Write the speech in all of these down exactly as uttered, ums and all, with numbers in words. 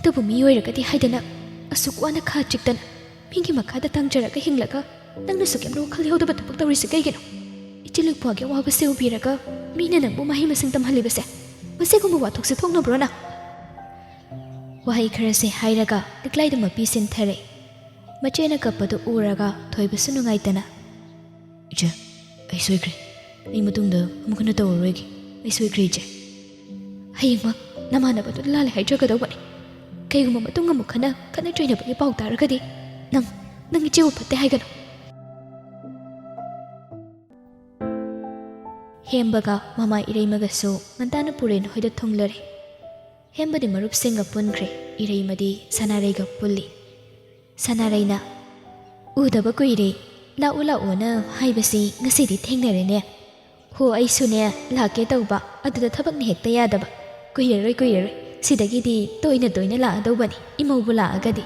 ꯑꯗꯨꯕꯨ ꯃꯤ ꯑꯣꯏꯔꯒꯗꯤ ꯍꯥꯏꯗꯅ ꯑꯁꯨꯛ ꯋꯥꯅ ꯈꯥ ꯆꯤꯛꯇꯅ ꯃꯤꯒꯤ ꯃꯈꯥꯗ ꯇꯥꯡꯖꯔꯒ ꯍꯤꯡꯂꯒ ꯅꯪꯅꯁꯨ ꯀꯩꯝꯇ ꯋꯥꯈꯜ ꯌꯥꯎꯗꯕ ꯊꯕꯛ ꯇꯧꯔꯤꯁꯤ ꯀꯩꯒꯤꯅꯣ? ꯏꯆꯤꯜ ꯏꯄ꯭ꯋꯥꯒꯤ ꯑꯋꯥꯕꯁꯦ ꯎꯕꯤꯔꯒ ꯃꯤꯅ ꯅꯪꯕꯨ ꯃꯍꯩ ꯃꯁꯤꯡ ꯇꯝꯍꯜꯂꯤꯕꯁꯦ, ꯃꯁꯤꯒꯨꯝꯕ ꯋꯥꯊꯣꯛꯁꯦ ꯊꯣꯛꯅꯕ꯭ꯔꯣ ꯅꯪ? ꯋꯥꯍꯩ ꯈꯔꯁꯦ ꯍꯥꯏꯔꯒ ꯂꯤꯛꯂꯥꯏꯗ ꯃꯄꯤ ꯁꯤꯟꯊꯔꯦ꯫ ꯃꯆꯦꯅ ꯀꯞꯄꯗꯨ ꯎꯔꯒ ꯊꯣꯏꯕꯁꯨ ꯅꯨꯡꯉꯥꯏꯇꯅ, "ꯏꯆꯦ, ꯑꯩ ꯁꯣꯏꯈ꯭ꯔꯦ꯫ ꯑꯩ ꯃꯇꯨꯡꯗ ꯑꯃꯨꯛ ꯍꯟꯅ ꯇꯧꯔꯔꯣꯏꯒꯦ꯫ ꯑꯩ ꯁꯣꯏꯈ꯭ꯔꯦ, ꯏꯆꯦ꯫ ꯍꯌꯦꯡꯃꯛ ꯅꯃꯥꯟꯅꯕꯗꯨ ꯂꯥꯜꯂꯦ ꯍꯥꯏꯖꯒꯗꯧꯕꯅꯤ꯫ ꯀꯩꯒꯨꯝꯕ ꯃꯇꯨꯡ ꯑꯃꯨꯛ ꯍꯟꯅ ꯈꯠꯅ ꯆꯩꯅꯕꯒꯤ ꯄꯥꯎ ꯇꯥꯔꯒꯗꯤ ꯅꯪ, ꯅꯪ ꯏꯆꯦꯕꯨ ꯐꯠꯇꯦ ꯍꯥꯏꯒꯅꯨ꯫" ꯍꯦꯝꯕꯒ ꯃꯃꯥ ꯏꯔꯩꯃꯒꯁꯨ ꯉꯟꯇꯥꯅ ꯄꯨꯔꯦꯟ ꯍꯣꯏꯗ ꯊꯨꯡꯂꯔꯦ꯫ ꯍꯦꯝꯕꯗꯤ ꯃꯔꯨꯞꯁꯤꯡꯒ ꯄꯨꯟꯈ꯭ꯔꯦ, ꯏꯔꯩꯃꯗꯤ ꯁꯅꯥꯔꯩꯒ ꯄꯨꯜꯂꯤ꯫ ꯁꯅꯥꯔꯩꯅ, "ꯎꯗꯕ ꯀꯨꯏꯔꯦ, ꯂꯥꯛꯎ ꯂꯥꯛꯎꯅ ꯍꯥꯏꯕꯁꯤ ꯉꯁꯤꯗꯤ ꯊꯦꯡꯅꯔꯦꯅꯦ꯫ ꯍꯣ, ꯑꯩꯁꯨꯅꯦ ꯂꯥꯛꯀꯦ ꯇꯧꯕ, ꯑꯗꯨꯗ ꯊꯕꯛꯅ ꯍꯦꯛꯇ ꯌꯥꯗꯕ꯫ ꯀꯨꯏꯔꯔꯣꯏ, ꯀꯨꯏꯔꯔꯣꯏ, ꯁꯤꯗꯒꯤꯗꯤ ꯇꯣꯏꯅ ꯇꯣꯏꯅ ꯂꯥꯛꯑꯗꯧꯕꯅꯤ, ꯏꯃꯧꯕꯨ ꯂꯥꯛꯑꯒꯗꯤ꯫"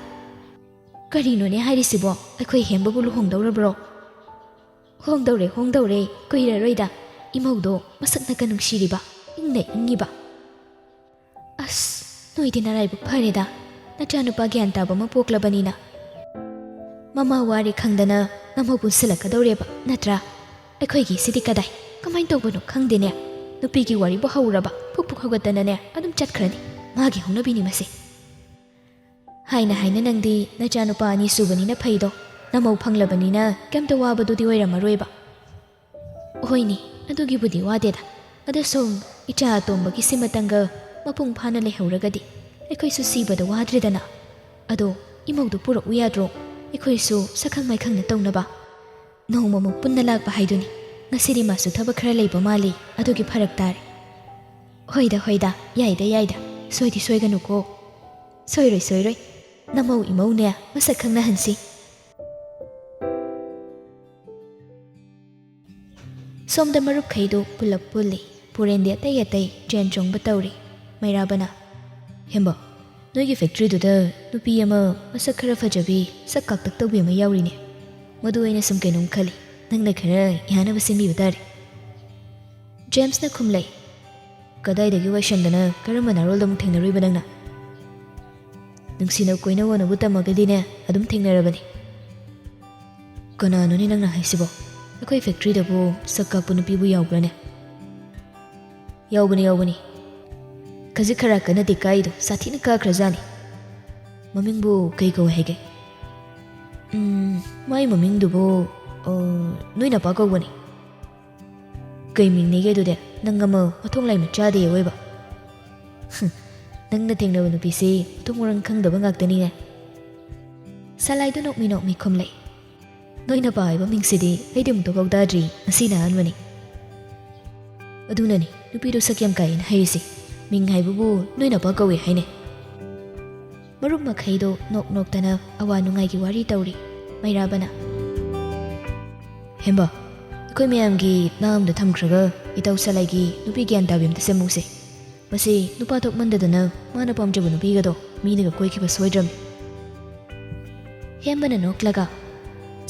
"ꯀꯔꯤꯅꯣꯅꯦ ꯍꯥꯏꯔꯤꯁꯤꯕꯣ? ꯑꯩꯈꯣꯏ ꯍꯦꯝꯕꯕꯨ ꯂꯨꯍꯣꯡꯗꯧꯔꯕ꯭ꯔꯣ?" "ꯍꯣꯡꯗꯧꯔꯦ, ꯍꯣꯡꯗꯧꯔꯦ, ꯀꯨꯏꯔꯔꯣꯏꯗ꯫ ꯏꯃꯧꯗꯣ ꯃꯁꯛꯅꯒ ꯅꯨꯡꯁꯤꯔꯤꯕ, ꯏꯪꯅ ꯏꯪꯉꯤꯕ꯫" "ꯑꯁ, ꯅꯣꯏꯗꯤ ꯅꯔꯥꯏꯕꯛ ꯐꯔꯦꯗ, ꯅꯆꯥꯅꯨꯄꯥ ꯒ꯭ꯌꯥꯟ ꯇꯥꯕ ꯑꯃ ꯄꯣꯛꯂꯕꯅꯤꯅ꯫ ꯃꯃꯥ ꯋꯥꯔꯦ ꯈꯪꯗꯅ ꯅꯃꯧ ꯄꯨꯟꯁꯤꯜꯂꯛꯀꯗꯧꯔꯦꯕ, ꯅꯠꯇ꯭ꯔꯥ? ꯑꯩꯈꯣꯏꯒꯤꯁꯤꯗꯤ ꯀꯗꯥꯏ, ꯀꯃꯥꯏꯅ ꯇꯧꯕꯅꯣ ꯈꯪꯗꯦꯅꯦ꯫ ꯅꯨꯄꯤꯒꯤ ꯋꯥꯔꯤꯕꯨ ꯍꯧꯔꯕ ꯄꯨꯛ ꯄꯨꯛ ꯍꯧꯒꯠꯇꯅꯅꯦ ꯑꯗꯨꯝ ꯆꯠꯈ꯭ꯔꯅꯤ꯫ ꯃꯥꯒꯤ ꯍꯧꯅꯕꯤꯅꯤ ꯃꯁꯤ꯫" "ꯍꯥꯏꯅ ꯍꯥꯏꯅ ꯅꯪꯗꯤ ꯅꯆꯥꯅꯨꯄꯥ ꯑꯅꯤ ꯁꯨꯕꯅꯤꯅ ꯐꯩꯗꯣ, ꯅꯃꯧ ꯐꯪꯂꯕꯅꯤꯅ ꯀꯩꯝꯇ ꯋꯥꯕꯗꯨꯗꯤ ꯑꯣꯏꯔꯝꯃꯔꯣꯏꯕ꯫" "ꯍꯣꯏꯅꯦ, ꯑꯗꯨꯒꯤꯕꯨꯗꯤ ꯋꯥꯗꯦꯗ꯫ ꯑꯗꯣ ꯁꯨꯝ ꯏꯆꯥ ꯑꯇꯣꯝꯕꯒꯤ ꯁꯤꯃꯇꯪꯒ ꯃꯄꯨꯡ ꯐꯥꯅ ꯂꯩꯍꯧꯔꯒꯗꯤ ꯑꯩꯈꯣꯏꯁꯨ ꯁꯤꯕꯗ ꯋꯥꯗ꯭ꯔꯦꯗꯅ꯫ ꯑꯗꯣ ꯏꯃꯧꯗꯨ ꯄꯨꯔꯛꯎ ꯌꯥꯗ꯭ꯔꯣ? ꯑꯩꯈꯣꯏꯁꯨ ꯁꯛꯈꯪ ꯃꯥꯏꯈꯪꯅ ꯇꯧꯅꯕ꯫ ꯅꯣꯡꯃꯃꯨꯛ ꯄꯨꯟꯅ ꯂꯥꯛꯄ ꯍꯥꯏꯗꯨꯅꯤ꯫ ꯉꯁꯤꯗꯤ ꯃꯥꯁꯨ ꯊꯕꯛ ꯈꯔ ꯂꯩꯕ ꯃꯥꯜꯂꯤ, ꯑꯗꯨꯒꯤ ꯐꯔꯛ ꯇꯥꯔꯦ꯫" "ꯍꯣꯏꯗ, ꯍꯣꯏꯗ, ꯌꯥꯏꯗ, ꯌꯥꯏꯗ꯫ ꯁꯣꯏꯗꯤ ꯁꯣꯏꯒꯅꯨꯀꯣ꯫" "ꯁꯣꯏꯔꯣꯏ, ꯁꯣꯏꯔꯣꯏ꯫ ꯅꯃꯧ ꯏꯃꯧꯅꯦ ꯃꯁꯛ ꯈꯪꯅꯍꯟꯁꯤ꯫" ꯁꯣꯝꯗ ꯃꯔꯨꯞꯈꯩꯗꯨ ꯄꯨꯂꯞ ꯄꯨꯜꯂꯤ꯫ ꯄꯨꯔꯦꯟꯗꯤ ꯑꯇꯩ ꯑꯇꯩ ꯇ꯭ꯔꯦꯟ ꯆꯣꯡꯕ ꯇꯧꯔꯤ꯫ ꯃꯩꯔꯥꯕꯅ, "ꯍꯦꯝꯕ, ꯅꯣꯏꯒꯤ ꯐꯦꯛꯇ꯭ꯔꯤꯗꯨꯗ ꯅꯨꯄꯤ ꯑꯃ ꯃꯁꯛ ꯈꯔ ꯐꯖꯕꯤ, ꯁꯛ ꯀꯥꯛꯇꯛ ꯇꯧꯕꯤ ꯑꯃ ꯌꯥꯎꯔꯤꯅꯦ꯫ ꯃꯗꯨ ꯑꯩꯅ ꯁꯨꯝ ꯀꯩꯅꯣꯝ ꯈꯜꯂꯤ꯫ ꯅꯪꯅ ꯈꯔ ꯌꯥꯅꯕ ꯁꯤꯟꯕꯤꯕ ꯇꯥꯔꯦ꯫" ꯖꯦꯝꯁꯅ ꯈꯨꯝꯂꯩ, "ꯀꯗꯥꯏꯗꯒꯤ ꯋꯥꯏꯁꯪꯗꯅ ꯀꯔꯝꯕ ꯅꯥꯔꯣꯜꯗ ꯑꯃꯨꯛ ꯊꯦꯡꯅꯔꯨꯏꯕ ꯅꯪꯅ?" ꯅꯨꯡꯁꯤꯅ ꯀꯣꯏꯅꯧꯅꯕꯨ ꯇꯝꯃꯒꯗꯤꯅꯦ, ꯑꯗꯨꯝ ꯊꯦꯡꯅꯔꯕꯅꯤ꯫ ꯀꯅꯥꯅꯣꯅꯦ ꯅꯪꯅ ꯍꯥꯏꯁꯤꯕꯣ? ꯑꯩꯈꯣꯏ ꯐꯦꯛꯇ꯭ꯔꯤꯗꯕꯨ ꯁꯛ ꯀꯥꯛꯄ ꯅꯨꯄꯤꯕꯨ ꯌꯥꯎꯕ꯭ꯔꯥꯅꯦ? ꯌꯥꯎꯕꯅꯤ, ꯌꯥꯎꯕꯅꯤ꯫ ꯈꯖꯤꯛ ꯈꯔ ꯀꯟꯅꯗꯤ ꯀꯥꯏꯗꯣ ꯁꯥꯊꯤꯅ ꯀꯥꯈ꯭ꯔꯖꯥꯠꯅꯤ꯫ ꯃꯃꯤꯡꯕꯨ ꯀꯩ ꯀꯧ ꯍꯥꯏꯒꯦ? ꯎꯝ, ꯃꯥꯏ ꯃꯃꯤꯡꯗꯨꯕꯨ, ꯑ, ꯅꯣꯏ ꯅꯄꯥ ꯀꯧꯕꯅꯤ꯫ ꯀꯩ ꯃꯤꯡꯅꯤꯒꯦ ꯑꯗꯨꯗꯤ? ꯅꯪ ꯑꯃ ꯃꯊꯣꯡ ꯂꯥꯏ ꯃꯆꯥꯗꯦ ꯑꯣꯏꯕ꯫ ꯍꯨꯝ, ꯅꯪꯅ ꯊꯦꯡꯅꯕ ꯅꯨꯄꯤꯁꯤ ꯃꯊꯣꯡ ꯃꯔꯝ ꯈꯪꯗꯕ ꯉꯥꯛꯇꯅꯤꯅꯦ꯫ ꯁꯂꯥꯏꯗꯨ ꯅꯣꯛꯃꯤ ꯅꯣꯛꯃꯤ ꯈꯨꯝꯂꯛꯏ꯫ ꯅꯣꯏ ꯅꯄꯥ ꯍꯥꯏꯕ ꯃꯤꯡꯁꯤꯗꯤ ꯑꯩꯗꯤ ꯑꯃꯨꯛꯇꯐꯥꯎ ꯇꯥꯗ꯭ꯔꯤ, ꯉꯁꯤꯅ ꯑꯍꯥꯟꯕꯅꯤ꯫ ꯑꯗꯨꯅꯅꯤ ꯅꯨꯄꯤꯗꯣ ꯁꯛ ꯌꯥꯝ ꯀꯥꯏꯅ ꯍꯥꯏꯔꯤꯁꯤ꯫ ꯃꯤꯡ ꯍꯥꯏꯕꯕꯨ ꯅꯣꯏ ꯅꯄꯥ ꯀꯧꯏ ꯍꯥꯏꯅꯦ꯫ ꯃꯔꯨꯞ ꯃꯈꯩꯗꯣ ꯅꯣꯛ ꯅꯣꯛꯇꯅ ꯑꯋꯥ ꯅꯨꯡꯉꯥꯏꯒꯤ ꯋꯥꯔꯤ ꯇꯧꯔꯤ꯫ ꯃꯩꯔꯥꯕꯅ, "ꯍꯦꯝꯕ, ꯑꯩꯈꯣꯏ ꯃꯌꯥꯝꯒꯤ ꯅꯥ ꯑꯝꯗ ꯊꯝꯈ꯭ꯔꯒ ꯏꯇꯥꯎ ꯁꯂꯥꯏꯒꯤ ꯅꯨꯄꯤ ꯒ꯭ꯌꯥꯟ ꯇꯥꯕꯤ ꯑꯝꯇ ꯁꯦꯝꯃꯨꯁꯦ꯫ ꯃꯁꯤ ꯅꯨꯄꯥ ꯊꯣꯛꯃꯟꯗꯗꯅ ꯃꯥꯅ ꯄꯥꯝꯖꯕ ꯅꯨꯄꯤꯒꯗꯣ ꯃꯤꯅꯒ ꯀꯣꯏꯈꯤꯕ ꯁꯣꯏꯗ꯭ꯔꯝꯅꯤ꯫" ꯍꯦꯝꯕꯅ ꯅꯣꯛꯂꯒ,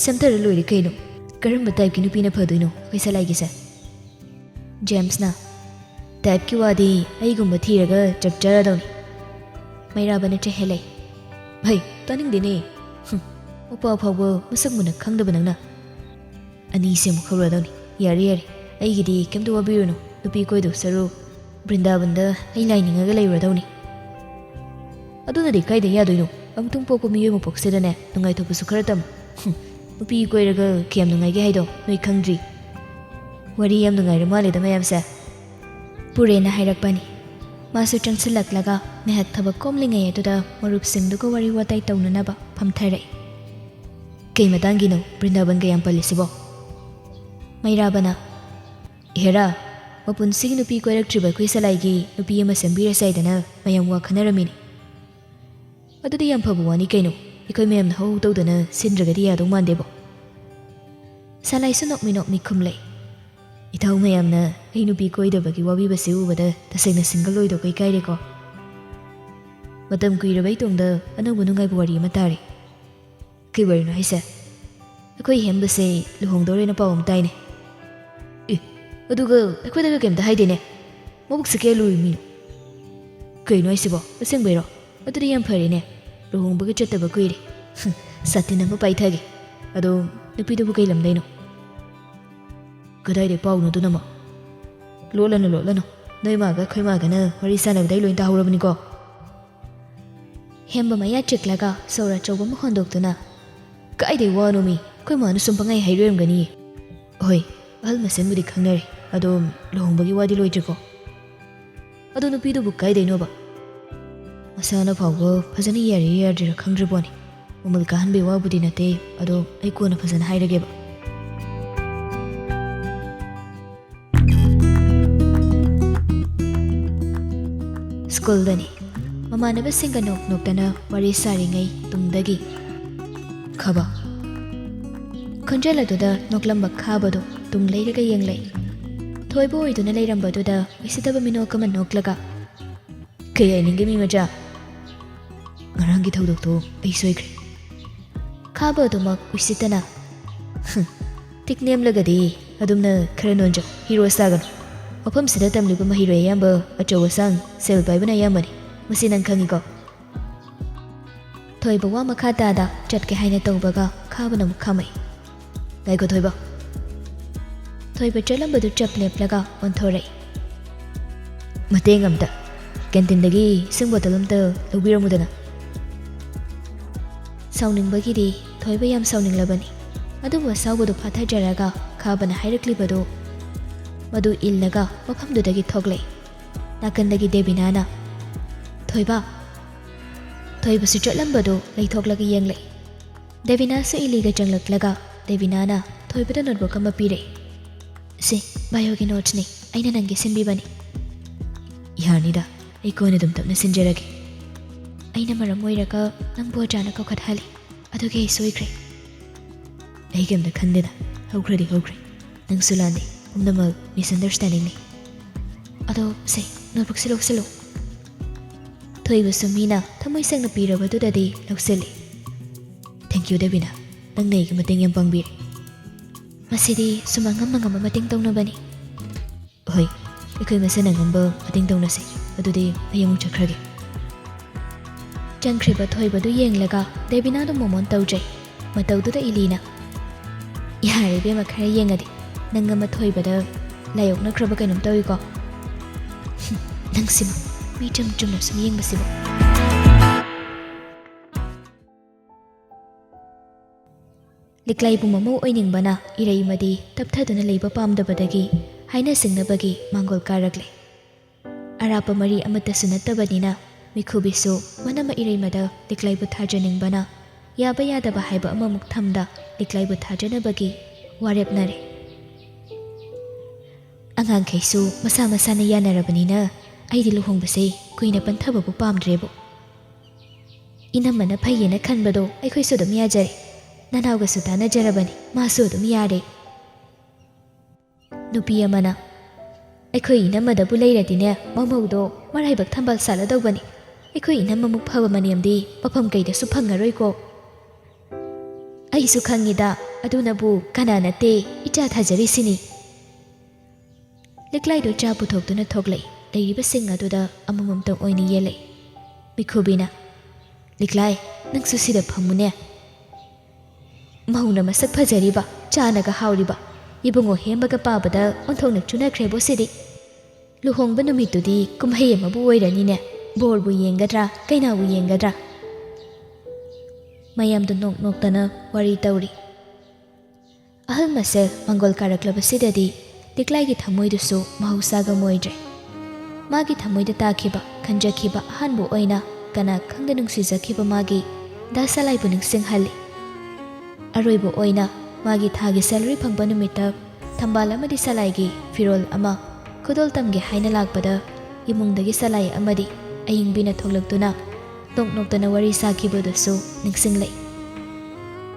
"ꯁꯦꯝꯊꯔ ꯂꯣꯏꯔꯦ ꯀꯩꯅꯣ꯫ ꯀꯔꯝꯕ ꯇꯥꯏꯞꯀꯤ ꯅꯨꯄꯤꯅ ꯐꯗꯣꯏꯅꯣ ꯑꯩꯈꯣꯏ ꯁꯂꯥꯏꯒꯤꯁꯦ?" ꯖꯦꯝꯁꯅ, "ꯇꯥꯏꯞꯀꯤ ꯋꯥꯗꯤ ꯑꯩꯒꯨꯝꯕ ꯊꯤꯔꯒ ꯆꯞ ꯆꯥꯔꯗꯧꯅꯤ꯫" ꯃꯩꯔꯥꯕꯅ ꯆꯦꯍꯦꯜꯂꯦ꯫ "ꯍꯩ, ꯇꯥꯅꯤꯡꯗꯦꯅꯦ꯫ ꯍꯨꯝ, ꯃꯄꯥ ꯐꯥꯎꯕ ꯃꯁꯛ ꯃꯨꯟꯅ ꯈꯪꯗꯕ ꯅꯪꯅ꯫ ꯑꯅꯤꯁꯦ ꯑꯃꯨꯛ ꯍꯧꯔꯗꯧꯅꯤ꯫ ꯌꯥꯔꯦ, ꯌꯥꯔꯦ, ꯑꯩꯒꯤꯗꯤ ꯀꯩꯝꯇ ꯋꯥꯕꯤꯔꯨꯅꯨ꯫ ꯅꯨꯄꯤ ꯀꯣꯏꯗꯧ ꯁꯔꯨꯛ ꯕ꯭ꯔꯤꯟꯗꯥꯕꯟꯗ ꯑꯩ ꯂꯥꯏ ꯅꯤꯡꯉꯒ ꯂꯩꯔꯨꯔꯗꯧꯅꯤ꯫" "ꯑꯗꯨꯅꯗꯤ ꯀꯥꯏꯗ ꯌꯥꯗꯣꯏꯅꯣ? ꯑꯃꯨꯛꯇꯪ ꯄꯣꯛꯄ ꯃꯤꯑꯣꯏ ꯃꯄꯣꯛꯁꯤꯗꯅꯦ, ꯅꯨꯡꯉꯥꯏꯊꯣꯛꯄꯁꯨ ꯈꯔ ꯇꯝꯃꯨ꯫ ꯍꯨꯝ, ꯅꯨꯄꯤ ꯀꯣꯏꯔꯒ ꯀꯌꯥꯝ ꯅꯨꯡꯉꯥꯏꯒꯦ ꯍꯥꯏꯗꯣ ꯅꯣꯏ ꯈꯪꯗ꯭ꯔꯤ꯫ ꯋꯥꯔꯤ ꯌꯥꯝ ꯅꯨꯡꯉꯥꯏꯔ ꯃꯥꯜꯂꯦꯗ ꯃꯌꯥꯝꯁꯦ꯫" ꯄꯨꯔꯦꯟꯅ ꯍꯥꯏꯔꯛꯄꯅꯤ꯫ ꯃꯥꯁꯨ ꯆꯪꯁꯤꯜꯂꯛꯂꯒ ꯉꯥꯏꯍꯥꯛ ꯊꯕꯛ ꯀꯣꯝꯂꯤꯉꯩ ꯑꯗꯨꯗ ꯃꯔꯨꯞꯁꯤꯡꯗꯨꯒ ꯋꯥꯔꯤ ꯋꯥꯇꯥꯏ ꯇꯧꯅꯅꯕ ꯐꯝꯊꯔꯛꯏ꯫ "ꯀꯩ ꯃꯇꯥꯡꯒꯤꯅꯣ ꯕ꯭ꯔꯤꯟꯗꯥꯕꯟꯒ ꯌꯥꯝ ꯄꯜꯂꯤꯁꯤꯕꯣ?" ꯃꯩꯔꯥꯕꯅ, "ꯏꯍꯦꯔꯥ, ꯃꯄꯨꯟꯁꯤꯒꯤ ꯅꯨꯄꯤ ꯀꯣꯏꯔꯛꯇ꯭ꯔꯤꯕ ꯑꯩꯈꯣꯏ ꯁꯂꯥꯏꯒꯤ ꯅꯨꯄꯤ ꯑꯃ ꯁꯦꯝꯕꯤꯔꯁꯦ ꯍꯥꯏꯗꯅ ꯃꯌꯥꯝ ꯋꯥ ꯈꯟꯅꯔꯝꯃꯤꯅꯤ꯫ ꯑꯗꯨꯗꯤ ꯌꯥꯝ ꯐꯕ ꯋꯥꯅꯤ ꯀꯩꯅꯣ, ꯑꯩꯈꯣꯏ ꯃꯌꯥꯝꯅ ꯍꯧ ꯍꯧ ꯇꯧꯗꯅ ꯁꯤꯟꯗ꯭ꯔꯒꯗꯤ ꯌꯥꯗꯧ ꯃꯥꯟꯗꯦꯕꯣ꯫" ꯁꯂꯥꯏꯁꯨ ꯅꯣꯛꯃꯤ ꯅꯣꯛꯃꯤ ꯈꯨꯝꯂꯛꯏ꯫ "ꯏꯊꯧ ꯃꯌꯥꯝꯅ ꯑꯩ ꯅꯨꯄꯤ ꯀꯣꯏꯗꯕꯒꯤ ꯋꯥꯕꯤꯕꯁꯤ ꯎꯕꯗ ꯇꯁꯦꯡꯅ ꯁꯤꯡꯒꯜ ꯑꯣꯏꯗꯧꯕ ꯏꯀꯥꯏꯔꯦꯀꯣ꯫ ꯃꯇꯝ ꯀꯨꯏꯔꯕ ꯏꯇꯨꯡꯗ ꯑꯅꯧꯕ ꯅꯨꯡꯉꯥꯏꯕ ꯋꯥꯔꯤ ꯑꯃ ꯇꯥꯔꯦ꯫" "ꯀꯩ ꯋꯥꯔꯤꯅꯣ ꯍꯥꯏꯁꯦ? ꯑꯩꯈꯣꯏ ꯍꯦꯝꯕꯁꯦ ꯂꯨꯍꯣꯡꯗꯧꯔꯦꯅ ꯄꯥꯎ ꯑꯃ ꯇꯥꯏꯅꯦ꯫" "ꯑꯦ, ꯑꯗꯨꯒ ꯑꯩꯈꯣꯏꯗꯒ ꯀꯩꯝꯇ ꯍꯥꯏꯗꯦꯅꯦ꯫ ꯃꯕꯨꯛꯁꯦ ꯀꯌꯥ ꯂꯨꯔꯤ ꯃꯤꯅꯣ? ꯀꯩꯅꯣ ꯍꯥꯏꯁꯤꯕꯣ? ꯑꯁꯦꯡꯕꯩꯔꯣ?" ꯑꯗꯨꯗꯤ ꯌꯥꯝ ꯐꯔꯦꯅꯦ, ꯂꯨꯍꯣꯡꯕꯒ ꯆꯠꯇꯕ ꯀꯨꯏꯔꯦ꯫ ꯁꯥꯇꯤꯟ ꯑꯃ ꯄꯥꯏꯊꯒꯦ꯫ ꯑꯗꯣ ꯅꯨꯄꯤꯗꯨꯕꯨ ꯀꯩ ꯂꯝꯗꯩꯅꯣ? ꯀꯗꯥꯏꯗꯩ ꯄꯥꯎꯅꯣ ꯑꯗꯨꯅꯃ? ꯂꯣꯠꯂꯅꯨ, ꯂꯣꯠꯂꯅꯨ꯫ ꯅꯣꯏ ꯃꯥꯒ ꯑꯩꯈꯣꯏ ꯃꯥꯒꯅ ꯋꯥꯔꯤ ꯁꯥꯟꯅꯕꯗꯩ ꯂꯣꯏ ꯇꯥꯍꯧꯔꯕꯅꯤꯀꯣ꯫ ꯍꯦꯝꯕ ꯃꯌꯥ ꯆꯤꯛꯂꯒ ꯁꯣꯔ ꯑꯆꯧꯕ ꯑꯃ ꯍꯣꯟꯗꯣꯛꯇꯨꯅ, "ꯀꯥꯏꯗꯩ ꯋꯥꯅꯣꯃꯤ? ꯑꯩꯈꯣꯏ ꯃꯥꯅ ꯁꯨꯝ ꯄꯪꯍꯥꯏ ꯍꯥꯏꯔꯣꯏꯔꯝꯒꯅꯤꯌꯦ꯫ ꯍꯣꯏ, ꯑꯍꯜ ꯃꯁꯦꯟꯕꯨꯗꯤ ꯈꯪꯅꯔꯦ, ꯑꯗꯣ ꯂꯨꯍꯣꯡꯕꯒꯤ ꯋꯥꯗꯤ ꯂꯣꯏꯗ꯭ꯔꯤꯀꯣ?" "ꯑꯗꯣ ꯅꯨꯄꯤꯗꯨꯕꯨ ꯀꯥꯏꯗꯩꯅꯣꯕ?" "ꯃꯁꯥꯅ ꯐꯥꯎꯕ ꯐꯖꯅ ꯌꯥꯔꯤꯔ ꯌꯥꯗ꯭ꯔꯤꯔ ꯈꯪꯗ꯭ꯔꯤꯕꯣꯅꯤ꯫ ꯃꯃꯜ ꯀꯥꯍꯟꯕꯩ ꯋꯥꯕꯨꯗꯤ ꯅꯠꯇꯦ, ꯑꯗꯣ ꯑꯩ ꯀꯣꯟꯅ ꯐꯖꯅ ꯍꯥꯏꯔꯒꯦꯕ꯫" ꯁ꯭ꯀꯨꯜꯗꯅꯤ꯫ ꯃꯃꯥꯟꯅꯕꯁꯤꯡꯒ ꯅꯣꯛ ꯅꯣꯛꯇꯅ ꯋꯥꯔꯤ ꯁꯥꯔꯤꯉꯩ ꯇꯨꯡꯗꯒꯤ ꯈꯥꯕ ꯈꯣꯟꯖꯦꯜ ꯑꯗꯨꯗ ꯅꯣꯛꯂꯝꯕ ꯈꯥꯕꯗꯨ ꯇꯨꯡ ꯂꯩꯔꯒ ꯌꯦꯡꯂꯛꯏ꯫ ꯊꯣꯏꯕ ꯑꯣꯏꯗꯨꯅ ꯂꯩꯔꯝꯕꯗꯨꯗ ꯎꯁꯤꯠꯇꯕ ꯃꯤꯅꯣꯛ ꯑꯃ ꯅꯣꯛꯂꯒ, "ꯀꯩ ꯍꯥꯏꯅꯤꯡꯒꯦ, ꯃꯤ ꯃꯆꯥ? ꯉꯔꯥꯡꯒꯤ ꯊꯧꯗꯣꯛꯇꯣ ꯑꯩ ꯁꯣꯏꯈ꯭ꯔꯦ꯫" ꯈꯥꯕ ꯑꯗꯨꯃꯛ ꯎꯁꯤꯠꯇꯅ, "ꯍꯨꯝ, ꯄꯤꯛ ꯅꯦꯝꯂꯒꯗꯤ ꯑꯗꯨꯝꯅ ꯈꯔ ꯅꯣꯟꯖꯧ, ꯍꯤꯔꯣ ꯁꯥꯒꯅꯨ꯫ ꯃꯐꯝꯁꯤꯗ ꯇꯝꯂꯤꯕ ꯃꯍꯩꯔꯣꯏ ꯑꯌꯥꯝꯕ ꯑꯆꯧ ꯑꯁꯥꯡ, ꯁꯦꯜ ꯄꯥꯏꯕꯅ ꯑꯌꯥꯝꯕꯅꯤ, ꯃꯁꯤ ꯅꯪ ꯈꯪꯉꯤꯀꯣ?" ꯊꯣꯏꯕ ꯋꯥ ꯃꯈꯥ ꯇꯥꯗ ꯆꯠꯀꯦ ꯍꯥꯏꯅ ꯇꯧꯕꯒ ꯈꯥꯕꯅ ꯑꯃꯨꯛ ꯈꯥꯝꯃꯛꯏ꯫ "ꯉꯥꯏꯈꯣ ꯊꯣꯏꯕ꯫" ꯊꯣꯏꯕ ꯆꯠꯂꯝꯕꯗꯨ ꯆꯞ ꯂꯦꯞꯂꯒ ꯑꯣꯟꯊꯣꯔꯛꯏ꯫ "ꯃꯇꯦꯡ ꯑꯝꯇ, ꯀꯦꯟꯇꯤꯟꯗꯒꯤ ꯏꯁꯤꯡ ꯕꯣꯇꯜ ꯑꯝꯇ ꯂꯧꯕꯤꯔꯝꯃꯨꯗꯅ꯫" ꯁꯥꯎꯅꯤꯡꯕꯒꯤꯗꯤ ꯊꯣꯏꯕ ꯌꯥꯝ ꯁꯥꯎꯅꯤꯡꯂꯕꯅꯤ, ꯑꯗꯨꯕꯨ ꯑꯁꯥꯎꯕꯗꯨ ꯐꯥꯊꯖꯔꯒ ꯈꯥꯕꯅ ꯍꯥꯏꯔꯛꯂꯤꯕꯗꯨ ꯃꯗꯨ ꯏꯜꯂꯒ ꯃꯐꯝꯗꯨꯗꯒꯤ ꯊꯣꯛꯂꯛꯏ꯫ ꯅꯥꯀꯟꯗꯒꯤ ꯗꯦꯕꯤꯅꯥꯅ, "ꯊꯣꯏꯕ!" ꯊꯣꯏꯕꯁꯨ ꯆꯠꯂꯝꯕꯗꯨ ꯂꯩꯊꯣꯛꯂꯒ ꯌꯦꯡꯂꯛꯏ꯫ ꯗꯦꯕꯤꯅꯥꯁꯨ ꯏꯂꯤꯒ ꯆꯪꯂꯛꯂꯒ ꯗꯦꯕꯤꯅꯥꯅ ꯊꯣꯏꯕꯗ ꯅꯣꯠꯕꯨꯛ ꯑꯃ ꯄꯤꯔꯛꯏ꯫ "ꯁꯤ ꯕꯥꯏꯑꯣꯒꯤ ꯅꯣꯠꯁꯅꯤ, ꯑꯩꯅ ꯅꯪꯒꯤ ꯁꯤꯟꯕꯤꯕꯅꯤ꯫" "ꯌꯥꯅꯤꯗ, ꯑꯩ ꯀꯣꯟꯅ ꯑꯗꯨꯝ ꯇꯞꯅ ꯁꯤꯟꯖꯔꯒꯦ꯫" "ꯑꯩꯅ ꯃꯔꯝ ꯑꯣꯏꯔꯒ ꯅꯪꯕꯨ ꯑꯣꯖꯥꯅ ꯀꯧꯈꯠꯍꯜꯂꯤ, ꯑꯗꯨꯒꯤ ꯑꯩ ꯁꯣꯏꯈ꯭ꯔꯦ꯫" "ꯑꯩ ꯀꯩꯝꯇ ꯈꯟꯗꯦꯗ, ꯍꯧꯈ꯭ꯔꯗꯤ ꯍꯧꯈ꯭ꯔꯦ꯫ ꯅꯪꯁꯨ ꯂꯥꯟꯗꯦ, ꯄꯨꯝꯅꯃꯛ ꯃꯤꯁꯑꯟꯗꯔꯁꯇꯦꯟꯗꯤꯡꯅꯤ꯫" "ꯑꯗꯣ ꯁꯦ, ꯅꯣꯠꯕꯨꯛꯁꯤ ꯂꯧꯁꯤꯜꯂꯨ꯫" ꯊꯣꯏꯕꯁꯨ ꯃꯤꯅ ꯊꯃꯣꯏ ꯁꯦꯡꯅ ꯄꯤꯔꯕꯗꯨꯗꯗꯤ ꯂꯧꯁꯤꯜꯂꯤ꯫ "ꯊꯦꯡꯀ꯭ꯌꯨ ꯗꯦꯕꯤꯅꯥ, ꯅꯪꯅ ꯑꯩꯒꯤ ꯃꯇꯦꯡ ꯌꯥꯝ ꯄꯥꯡꯕꯤꯔꯦ꯫" "ꯃꯁꯤꯗꯤ ꯁꯨꯝ ꯑꯉꯝ ꯑꯉꯝꯕ ꯃꯇꯦꯡ ꯇꯧꯅꯕꯅꯤ꯫" "ꯍꯣꯏ, ꯑꯩꯈꯣꯏ ꯃꯁꯦꯟ ꯑꯉꯝꯕ ꯃꯇꯦꯡ ꯇꯧꯅꯁꯤ꯫ ꯑꯗꯨꯗꯤ ꯑꯩ ꯑꯃꯨꯛ ꯆꯠꯈ꯭ꯔꯒꯦ꯫" ꯆꯪꯈ꯭ꯔꯤꯕ ꯊꯣꯏꯕꯗꯨ ꯌꯦꯡꯂꯒ ꯗꯦꯕꯤꯅꯥꯗꯨ ꯃꯣꯃꯣꯟ ꯇꯧꯖꯩ꯫ ꯃꯇꯧꯗꯨꯗ ꯏꯂꯤꯅ, "ꯌꯥꯔꯦ ꯏꯕꯦꯝꯃ, ꯈꯔ ꯌꯦꯡꯉꯗꯤ꯫ ꯅꯪ ꯑꯃ ꯊꯣꯏꯕꯗ ꯂꯥꯏꯑꯣꯛꯅꯈ꯭ꯔꯕ ꯀꯩꯅꯣꯝ ꯇꯧꯏꯀꯣ꯫ ꯅꯪꯁꯤꯃ ꯃꯤ ꯆꯨꯝ ꯆꯨꯝꯅ ꯁꯨꯝ ꯌꯦꯡꯕꯁꯤꯕꯨ"꯫ ꯂꯤꯛꯂꯩꯕꯨ ꯃꯃꯧ ꯑꯣꯏꯅꯤꯡꯕꯅ ꯏꯔꯩꯃꯗꯤ ꯇꯞꯊꯗꯨꯅ ꯂꯩꯕ ꯄꯥꯝꯗꯕꯗꯒꯤ ꯍꯥꯏꯅ ꯁꯤꯡꯅꯕꯒꯤ ꯃꯥꯡꯒꯣꯜ ꯀꯥꯔꯛꯂꯦ꯫ ꯑꯔꯥꯞꯄ ꯃꯔꯤ ꯑꯃꯠꯇꯁꯨ ꯅꯠꯇꯕꯅꯤꯅ ꯃꯤꯈꯨꯕꯤꯁꯨ ꯃꯅꯝꯃ ꯏꯔꯩꯃꯗ ꯂꯤꯛꯂꯩꯕꯨ ꯊꯥꯖꯅꯤꯡꯕꯅ ꯌꯥꯕ ꯌꯥꯗꯕ ꯍꯥꯏꯕ ꯑꯃꯃꯨꯛ ꯊꯝꯗ ꯂꯤꯛꯂꯩꯕꯨ ꯊꯥꯖꯅꯕꯒꯤ ꯋꯥꯔꯦꯞꯅꯔꯦ꯫ "ꯑꯉꯥꯡꯈꯩꯁꯨ ꯃꯁꯥ ꯃꯁꯥꯅ ꯌꯥꯅꯔꯕꯅꯤꯅ ꯑꯩꯗꯤ ꯂꯨꯍꯣꯡꯕꯁꯦ ꯀꯨꯏꯅ ꯄꯟꯊꯕꯕꯨ ꯄꯥꯝꯗ꯭ꯔꯦꯕꯨ꯫ ꯏꯅꯝꯃꯅ ꯐꯩꯌꯦꯅ ꯈꯟꯕꯗꯣ ꯑꯩꯈꯣꯏꯁꯨ ꯑꯗꯨꯝ ꯌꯥꯖꯔꯦ꯫ ꯅꯅꯥꯎꯒꯁꯨ ꯇꯥꯟꯅꯖꯔꯕꯅꯤ, ꯃꯥꯁꯨ ꯑꯗꯨꯝ ꯌꯥꯔꯦ"꯫ ꯅꯨꯄꯤ ꯑꯃꯅ, "ꯑꯩꯈꯣꯏ ꯏꯅꯝꯃꯗꯕꯨ ꯂꯩꯔꯗꯤꯅꯦ, ꯃꯃꯧꯗꯣ ꯃꯔꯥꯏꯕꯛ ꯊꯝꯕꯥꯜ ꯁꯥꯠꯂꯗꯧꯕꯅꯤ꯫ ꯑꯩꯈꯣꯏ ꯏꯅꯝꯃꯃꯨꯛ ꯐꯕ ꯃꯅꯦꯝꯗꯤ ꯃꯐꯝ ꯀꯩꯗꯁꯨ ꯐꯪꯉꯔꯣꯏꯀꯣ"꯫ "ꯑꯩꯁꯨ ꯈꯪꯉꯤꯗ, ꯑꯗꯨꯅꯕꯨ ꯀꯅꯥ ꯅꯠꯇꯦ ꯏꯆꯥ ꯊꯥꯖꯔꯤꯁꯤꯅꯤ"꯫ ꯂꯤꯛꯂꯥꯏꯗꯣ ꯆꯥ ꯄꯨꯊꯣꯛꯇꯨꯅ ꯊꯣꯛꯂꯛꯏ꯫ ꯂꯩꯔꯤꯕꯁꯤꯡ ꯑꯗꯨꯗ ꯑꯃꯃꯝꯇꯪ ꯑꯣꯏꯅ ꯌꯦꯜꯂꯛꯏ꯫ ꯃꯤꯈꯨꯕꯤꯅ, "ꯂꯤꯛꯂꯥꯏ, ꯅꯪꯁꯨ ꯁꯤꯗ ꯐꯝꯃꯨꯅꯦ꯫ ꯃꯧꯅ ꯃꯁꯛ ꯐꯖꯔꯤꯕ, ꯆꯥꯅꯒ ꯍꯥꯎꯔꯤꯕ, ꯏꯕꯨꯡꯉꯣ ꯍꯦꯝꯕꯒ ꯄꯥꯕꯗ ꯑꯣꯟꯊꯣꯛꯅ ꯆꯨꯅꯈ꯭ꯔꯦꯕꯣ ꯁꯤꯗꯤ꯫ ꯂꯨꯍꯣꯡꯕ ꯅꯨꯃꯤꯠꯇꯨꯗꯤ ꯀꯨꯝꯍꯩ ꯑꯃꯕꯨ ꯑꯣꯏꯔꯅꯤꯅꯦ꯫ ꯕꯣꯔꯕꯨ ꯌꯦꯡꯒꯗ꯭ꯔꯥ, ꯀꯩꯅꯥꯕꯨ ꯌꯦꯡꯒꯗ꯭ꯔꯥ?" ꯃꯌꯥꯝꯗꯨ ꯅꯣꯛ ꯅꯣꯛꯇꯅ ꯋꯥꯔꯤ ꯇꯧꯔꯤ꯫ ꯑꯍꯜ ꯃꯁꯦꯜ ꯃꯪꯒꯣꯜ ꯀꯥꯔꯛꯂꯕꯁꯤꯗꯗꯤ ꯂꯤꯛꯂꯥꯏꯒꯤ ꯊꯃꯣꯏꯗꯨꯁꯨ ꯃꯍꯧꯁꯥꯒ ꯃꯣꯏꯗ꯭ꯔꯦ꯫ ꯃꯥꯒꯤ ꯊꯃꯣꯏꯗ ꯇꯥꯈꯤꯕ, ꯈꯟꯖꯈꯤꯕ ꯑꯍꯥꯟꯕ ꯑꯣꯏꯅ ꯀꯅꯥ ꯈꯪꯗ ꯅꯨꯡꯁꯤꯖꯈꯤꯕ ꯃꯥꯒꯤ ꯗꯥ ꯁꯂꯥꯏꯕꯨ ꯅꯤꯡꯁꯤꯡꯍꯜꯂꯤ꯫ ꯑꯔꯣꯏꯕ ꯑꯣꯏꯅ ꯃꯥꯒꯤ ꯊꯥꯒꯤ salary ꯐꯪꯕ ꯅꯨꯃꯤꯠꯇ ꯊꯝꯕꯥꯜ ꯑꯃꯗꯤ ꯁꯂꯥꯏꯒꯤ ꯐꯤꯔꯣꯜ ꯑꯃ ꯈꯨꯗꯣꯜ ꯇꯝꯒꯦ ꯍꯥꯏꯅ ꯂꯥꯛꯄꯗ ꯏꯃꯨꯡꯗꯒꯤ ꯁꯂꯥꯏ ꯑꯃꯗꯤ ꯑꯏꯪꯕꯤꯅ ꯊꯣꯛꯂꯛꯇꯨꯅ ꯅꯣꯛ ꯅꯣꯛꯇꯅ ꯋꯥꯔꯤ ꯁꯥꯈꯤꯕꯗꯨꯁꯨ ꯅꯤꯡꯁꯤꯡꯂꯛꯏ꯫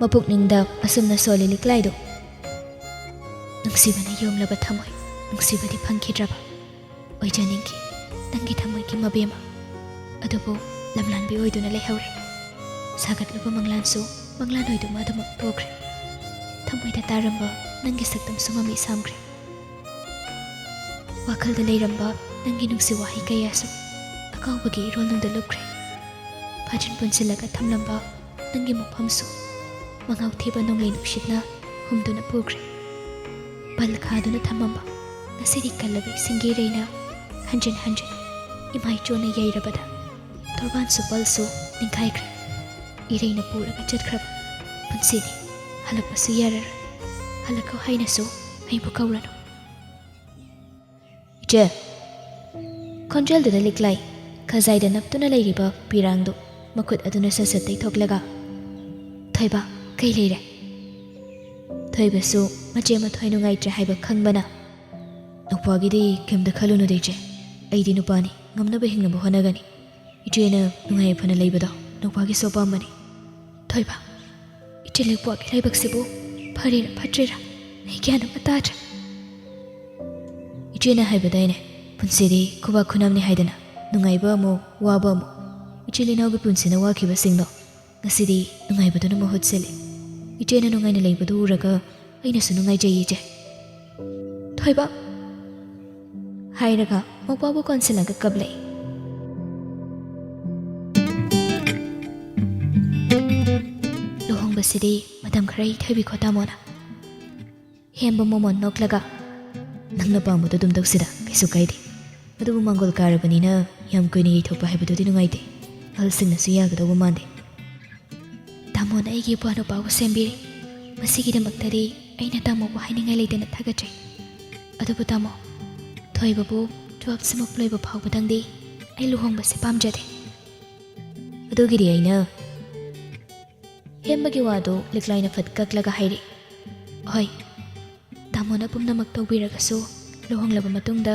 ꯃꯄꯨꯛꯅꯤꯡꯗ ꯑꯁꯨꯝꯅ ꯁꯣꯜꯂꯤ ꯂꯤꯛꯂꯥꯏꯗꯨ꯫ ꯅꯨꯡꯁꯤꯕꯅ ꯌꯣꯝꯂꯕ ꯊꯃꯣꯏ, ꯅꯨꯡꯁꯤꯕꯗꯤ ꯐꯪꯈꯤꯗ꯭ꯔꯕ꯫ ꯑꯣꯏꯖꯅꯤꯡꯈꯤ ꯅꯪꯒꯤ ꯊꯃꯣꯏꯒꯤ ꯃꯕꯦꯝꯃ꯫ ꯑꯗꯨꯕꯨ ꯂꯝꯂꯥꯟꯕꯤ ꯑꯣꯏꯗꯨꯅ ꯂꯩꯍꯧꯔꯦ꯫ ꯁꯥꯒꯠꯂꯨꯕ ꯃꯪꯂꯥꯟꯁꯨ ꯃꯪꯂꯥꯟ ꯑꯣꯏꯗꯨꯅ ꯑꯗꯨꯃꯛ ꯇꯣꯛꯈ꯭ꯔꯦ꯫ ꯊꯃꯣꯏꯗ ꯇꯥꯔꯝꯕ ꯅꯪꯒꯤ ꯁꯛꯇꯝꯁꯨ ꯃꯃꯤ ꯁꯥꯝꯈ꯭ꯔꯦ꯫ ꯋꯥꯈꯜꯗ ꯂꯩꯔꯝꯕ ꯅꯪꯒꯤ ꯅꯨꯡꯁꯤ ꯋꯥꯍꯩ ꯀꯌꯥꯁꯨ ꯑꯀꯥꯎꯕꯒꯤ ꯏꯔꯣꯜꯅꯨꯡꯗ ꯂꯨꯞꯈ꯭ꯔꯦ꯫ ꯐꯥꯖꯤꯟ ꯄꯨꯟꯁꯤꯜꯂꯒ ꯊꯝꯂꯝꯕ ꯅꯪꯒꯤ ꯃꯐꯝꯁꯨ ꯃꯉꯥꯎ ꯊꯤꯕ ꯅꯣꯡꯂꯩ ꯅꯨꯡꯁꯤꯠꯅ ꯍꯨꯝꯗꯨꯅ ꯄꯨꯈ꯭ꯔꯦ꯫ ꯄꯜ ꯈꯥꯗꯨꯅ ꯊꯝꯃꯝꯕ ꯉꯁꯤꯗꯤ ꯀꯜꯂꯕ ꯏꯁꯤꯡꯒꯤ ꯏꯔꯩꯅ ꯍꯟꯖꯤꯟ ꯍꯟꯖꯤꯟ ꯏꯃꯥꯏ ꯆꯣꯟꯅ ꯌꯩꯔꯕꯗ ꯇꯣꯔꯕꯥꯟꯁꯨ ꯄꯜꯁꯨ ꯅꯤꯡꯈꯥꯏꯈ꯭ꯔꯦ꯫ ꯏꯔꯩꯅ ꯄꯨꯔꯒ ꯆꯠꯈ꯭ꯔꯕ ꯄꯨꯟꯁꯤꯅꯤ꯫ ꯍꯜꯂꯛꯄꯁꯨ ꯌꯥꯔꯔꯣꯏ꯫ ꯍꯜꯂꯛꯈꯣ ꯍꯥꯏꯅꯁꯨ ꯑꯩꯕꯨ ꯀꯧꯔꯅꯨ꯫ "ꯏꯆꯦ!" ꯈꯣꯟꯖꯦꯜꯗꯨꯗ ꯂꯤꯛꯂꯥꯏ ꯈꯖꯥꯏꯗ ꯅꯞꯇꯨꯅ ꯂꯩꯔꯤꯕ ꯄꯤꯔꯥꯡꯗꯨ ꯃꯈꯨꯠ ꯑꯗꯨꯅ ꯁꯠ ꯁꯠ ꯇꯩꯊꯣꯛꯂꯒ, "ꯊꯣꯏꯕ, ꯀꯩ ꯂꯩꯔꯦ?" ꯊꯣꯏꯕꯁꯨ ꯃꯆꯦ ꯃꯊ꯭ꯋꯥꯏ ꯅꯨꯡꯉꯥꯏꯇ꯭ꯔꯦ ꯍꯥꯏꯕ ꯈꯪꯕꯅ, "ꯅꯧꯄꯥꯒꯤꯗꯤ ꯀꯩꯝꯇ ꯈꯜꯂꯨꯅꯨꯗ ꯏꯆꯦ, ꯑꯩꯗꯤ ꯅꯨꯄꯥꯅꯤ, ꯉꯝꯅꯕ ꯍꯤꯡꯅꯕ ꯍꯣꯠꯅꯒꯅꯤ꯫ ꯏꯆꯦꯅ ꯅꯨꯡꯉꯥꯏ ꯌꯥꯏꯐꯅ ꯂꯩꯕꯗꯣ ꯅꯧꯄꯥꯒꯤꯁꯨ ꯑꯄꯥꯝꯕꯅꯤ꯫" "ꯊꯣꯏꯕ, ꯏꯆꯦ ꯂꯩꯄꯥꯛꯀꯤ ꯂꯥꯏꯕꯛꯁꯤꯕꯨ ꯐꯔꯤꯔꯥ ꯐꯠꯇ꯭ꯔꯤꯔꯥ ꯑꯩ ꯒ꯭ꯌꯥꯟ ꯑꯃ ꯇꯥꯗ꯭ꯔꯦ꯫" "ꯏꯆꯦꯅ ꯍꯥꯏꯕꯗꯥꯏꯅꯦ, ꯄꯨꯟꯁꯤꯗꯤ ꯈꯨꯕꯥꯛ ꯈꯨꯅꯝꯅꯤ ꯍꯥꯏꯗꯅ, ꯅꯨꯡꯉꯥꯏꯕ ꯑꯃꯨꯛ, ꯋꯥꯕ ꯑꯃꯨꯛ꯫ ꯏꯆꯤꯜ ꯏꯅꯥꯎꯒꯤ ꯄꯨꯟꯁꯤꯅ ꯋꯥꯈꯤꯕꯁꯤꯡꯗꯣ ꯉꯁꯤꯗꯤ ꯅꯨꯡꯉꯥꯏꯕꯗꯨꯅ ꯃꯍꯨꯠ ꯁꯤꯜꯂꯦ꯫ ꯏꯆꯦꯅ ꯅꯨꯡꯉꯥꯏꯅ ꯂꯩꯕꯗꯨ ꯎꯔꯒ ꯑꯩꯅꯁꯨ ꯅꯨꯡꯉꯥꯏꯖꯩ ꯏꯆꯦ꯫" "ꯊꯣꯏꯕ!" ꯍꯥꯏꯔꯒ ꯃꯧꯄꯥꯕꯨ ꯀꯣꯟꯁꯤꯜꯂꯒ ꯀꯞꯂꯛꯏ꯫ ꯂꯨꯍꯣꯡꯕꯁꯤꯗꯤ ꯃꯇꯝ ꯈꯔ ꯌꯩꯊꯕꯤꯈꯣ ꯇꯥꯃꯣꯅ꯫ ꯍꯦꯝꯕ ꯃꯣꯃꯣꯟ ꯅꯣꯛꯂꯒ, "ꯅꯪꯅ ꯄꯥꯝꯕꯗꯣ ꯑꯗꯨꯝ ꯇꯧꯁꯤꯗ, ꯀꯩꯁꯨ ꯀꯥꯏꯗꯦ꯫ ꯑꯗꯨꯕꯨ ꯃꯥꯡꯒꯣꯜ ꯀꯥꯔꯕꯅꯤꯅ ꯌꯥꯝ ꯀꯨꯏꯅ ꯌꯩꯊꯣꯛꯄ ꯍꯥꯏꯕꯗꯨꯗꯤ ꯅꯨꯡꯉꯥꯏꯇꯦ꯫ ꯑꯍꯜꯁꯤꯡꯅꯁꯨ ꯌꯥꯒꯗꯧꯕ ꯃꯥꯟꯗꯦ꯫" ꯇꯥꯃꯣꯅ ꯑꯩꯒꯤ ꯏꯄ꯭ꯋꯥ ꯅꯨꯄꯥꯕꯨ ꯁꯦꯝꯕꯤꯔꯦ꯫ ꯃꯁꯤꯒꯤꯗꯃꯛꯇꯗꯤ ꯑꯩꯅ ꯇꯥꯃꯣꯕꯨ ꯍꯥꯏꯅꯤꯡꯉꯥꯏ ꯂꯩꯇꯅ ꯊꯥꯒꯠꯆꯩ꯫ ꯑꯗꯨꯕꯨ ꯇꯥꯃꯣ, ꯊꯣꯏꯕꯕꯨ ꯇꯨꯋꯦꯜꯐꯁꯤꯃꯛ ꯂꯣꯏꯕ ꯐꯥꯎꯕꯗꯪꯗꯤ ꯑꯩ ꯂꯨꯍꯣꯡꯕꯁꯦ ꯄꯥꯝꯖꯗꯦ꯫ ꯑꯗꯨꯒꯤꯗꯤ ꯑꯩꯅ ꯍꯦꯝꯕꯒꯤ ꯋꯥꯗꯨ ꯂꯤꯛꯂꯥꯏꯅ ꯐꯠ ꯀꯛꯂꯒ ꯍꯥꯏꯔꯛꯏ, "ꯍꯣꯏ, ꯇꯥꯃꯣꯅ ꯄꯨꯝꯅꯃꯛ ꯇꯧꯕꯤꯔꯒꯁꯨ ꯂꯨꯍꯣꯡꯂꯕ ꯃꯇꯨꯡꯗ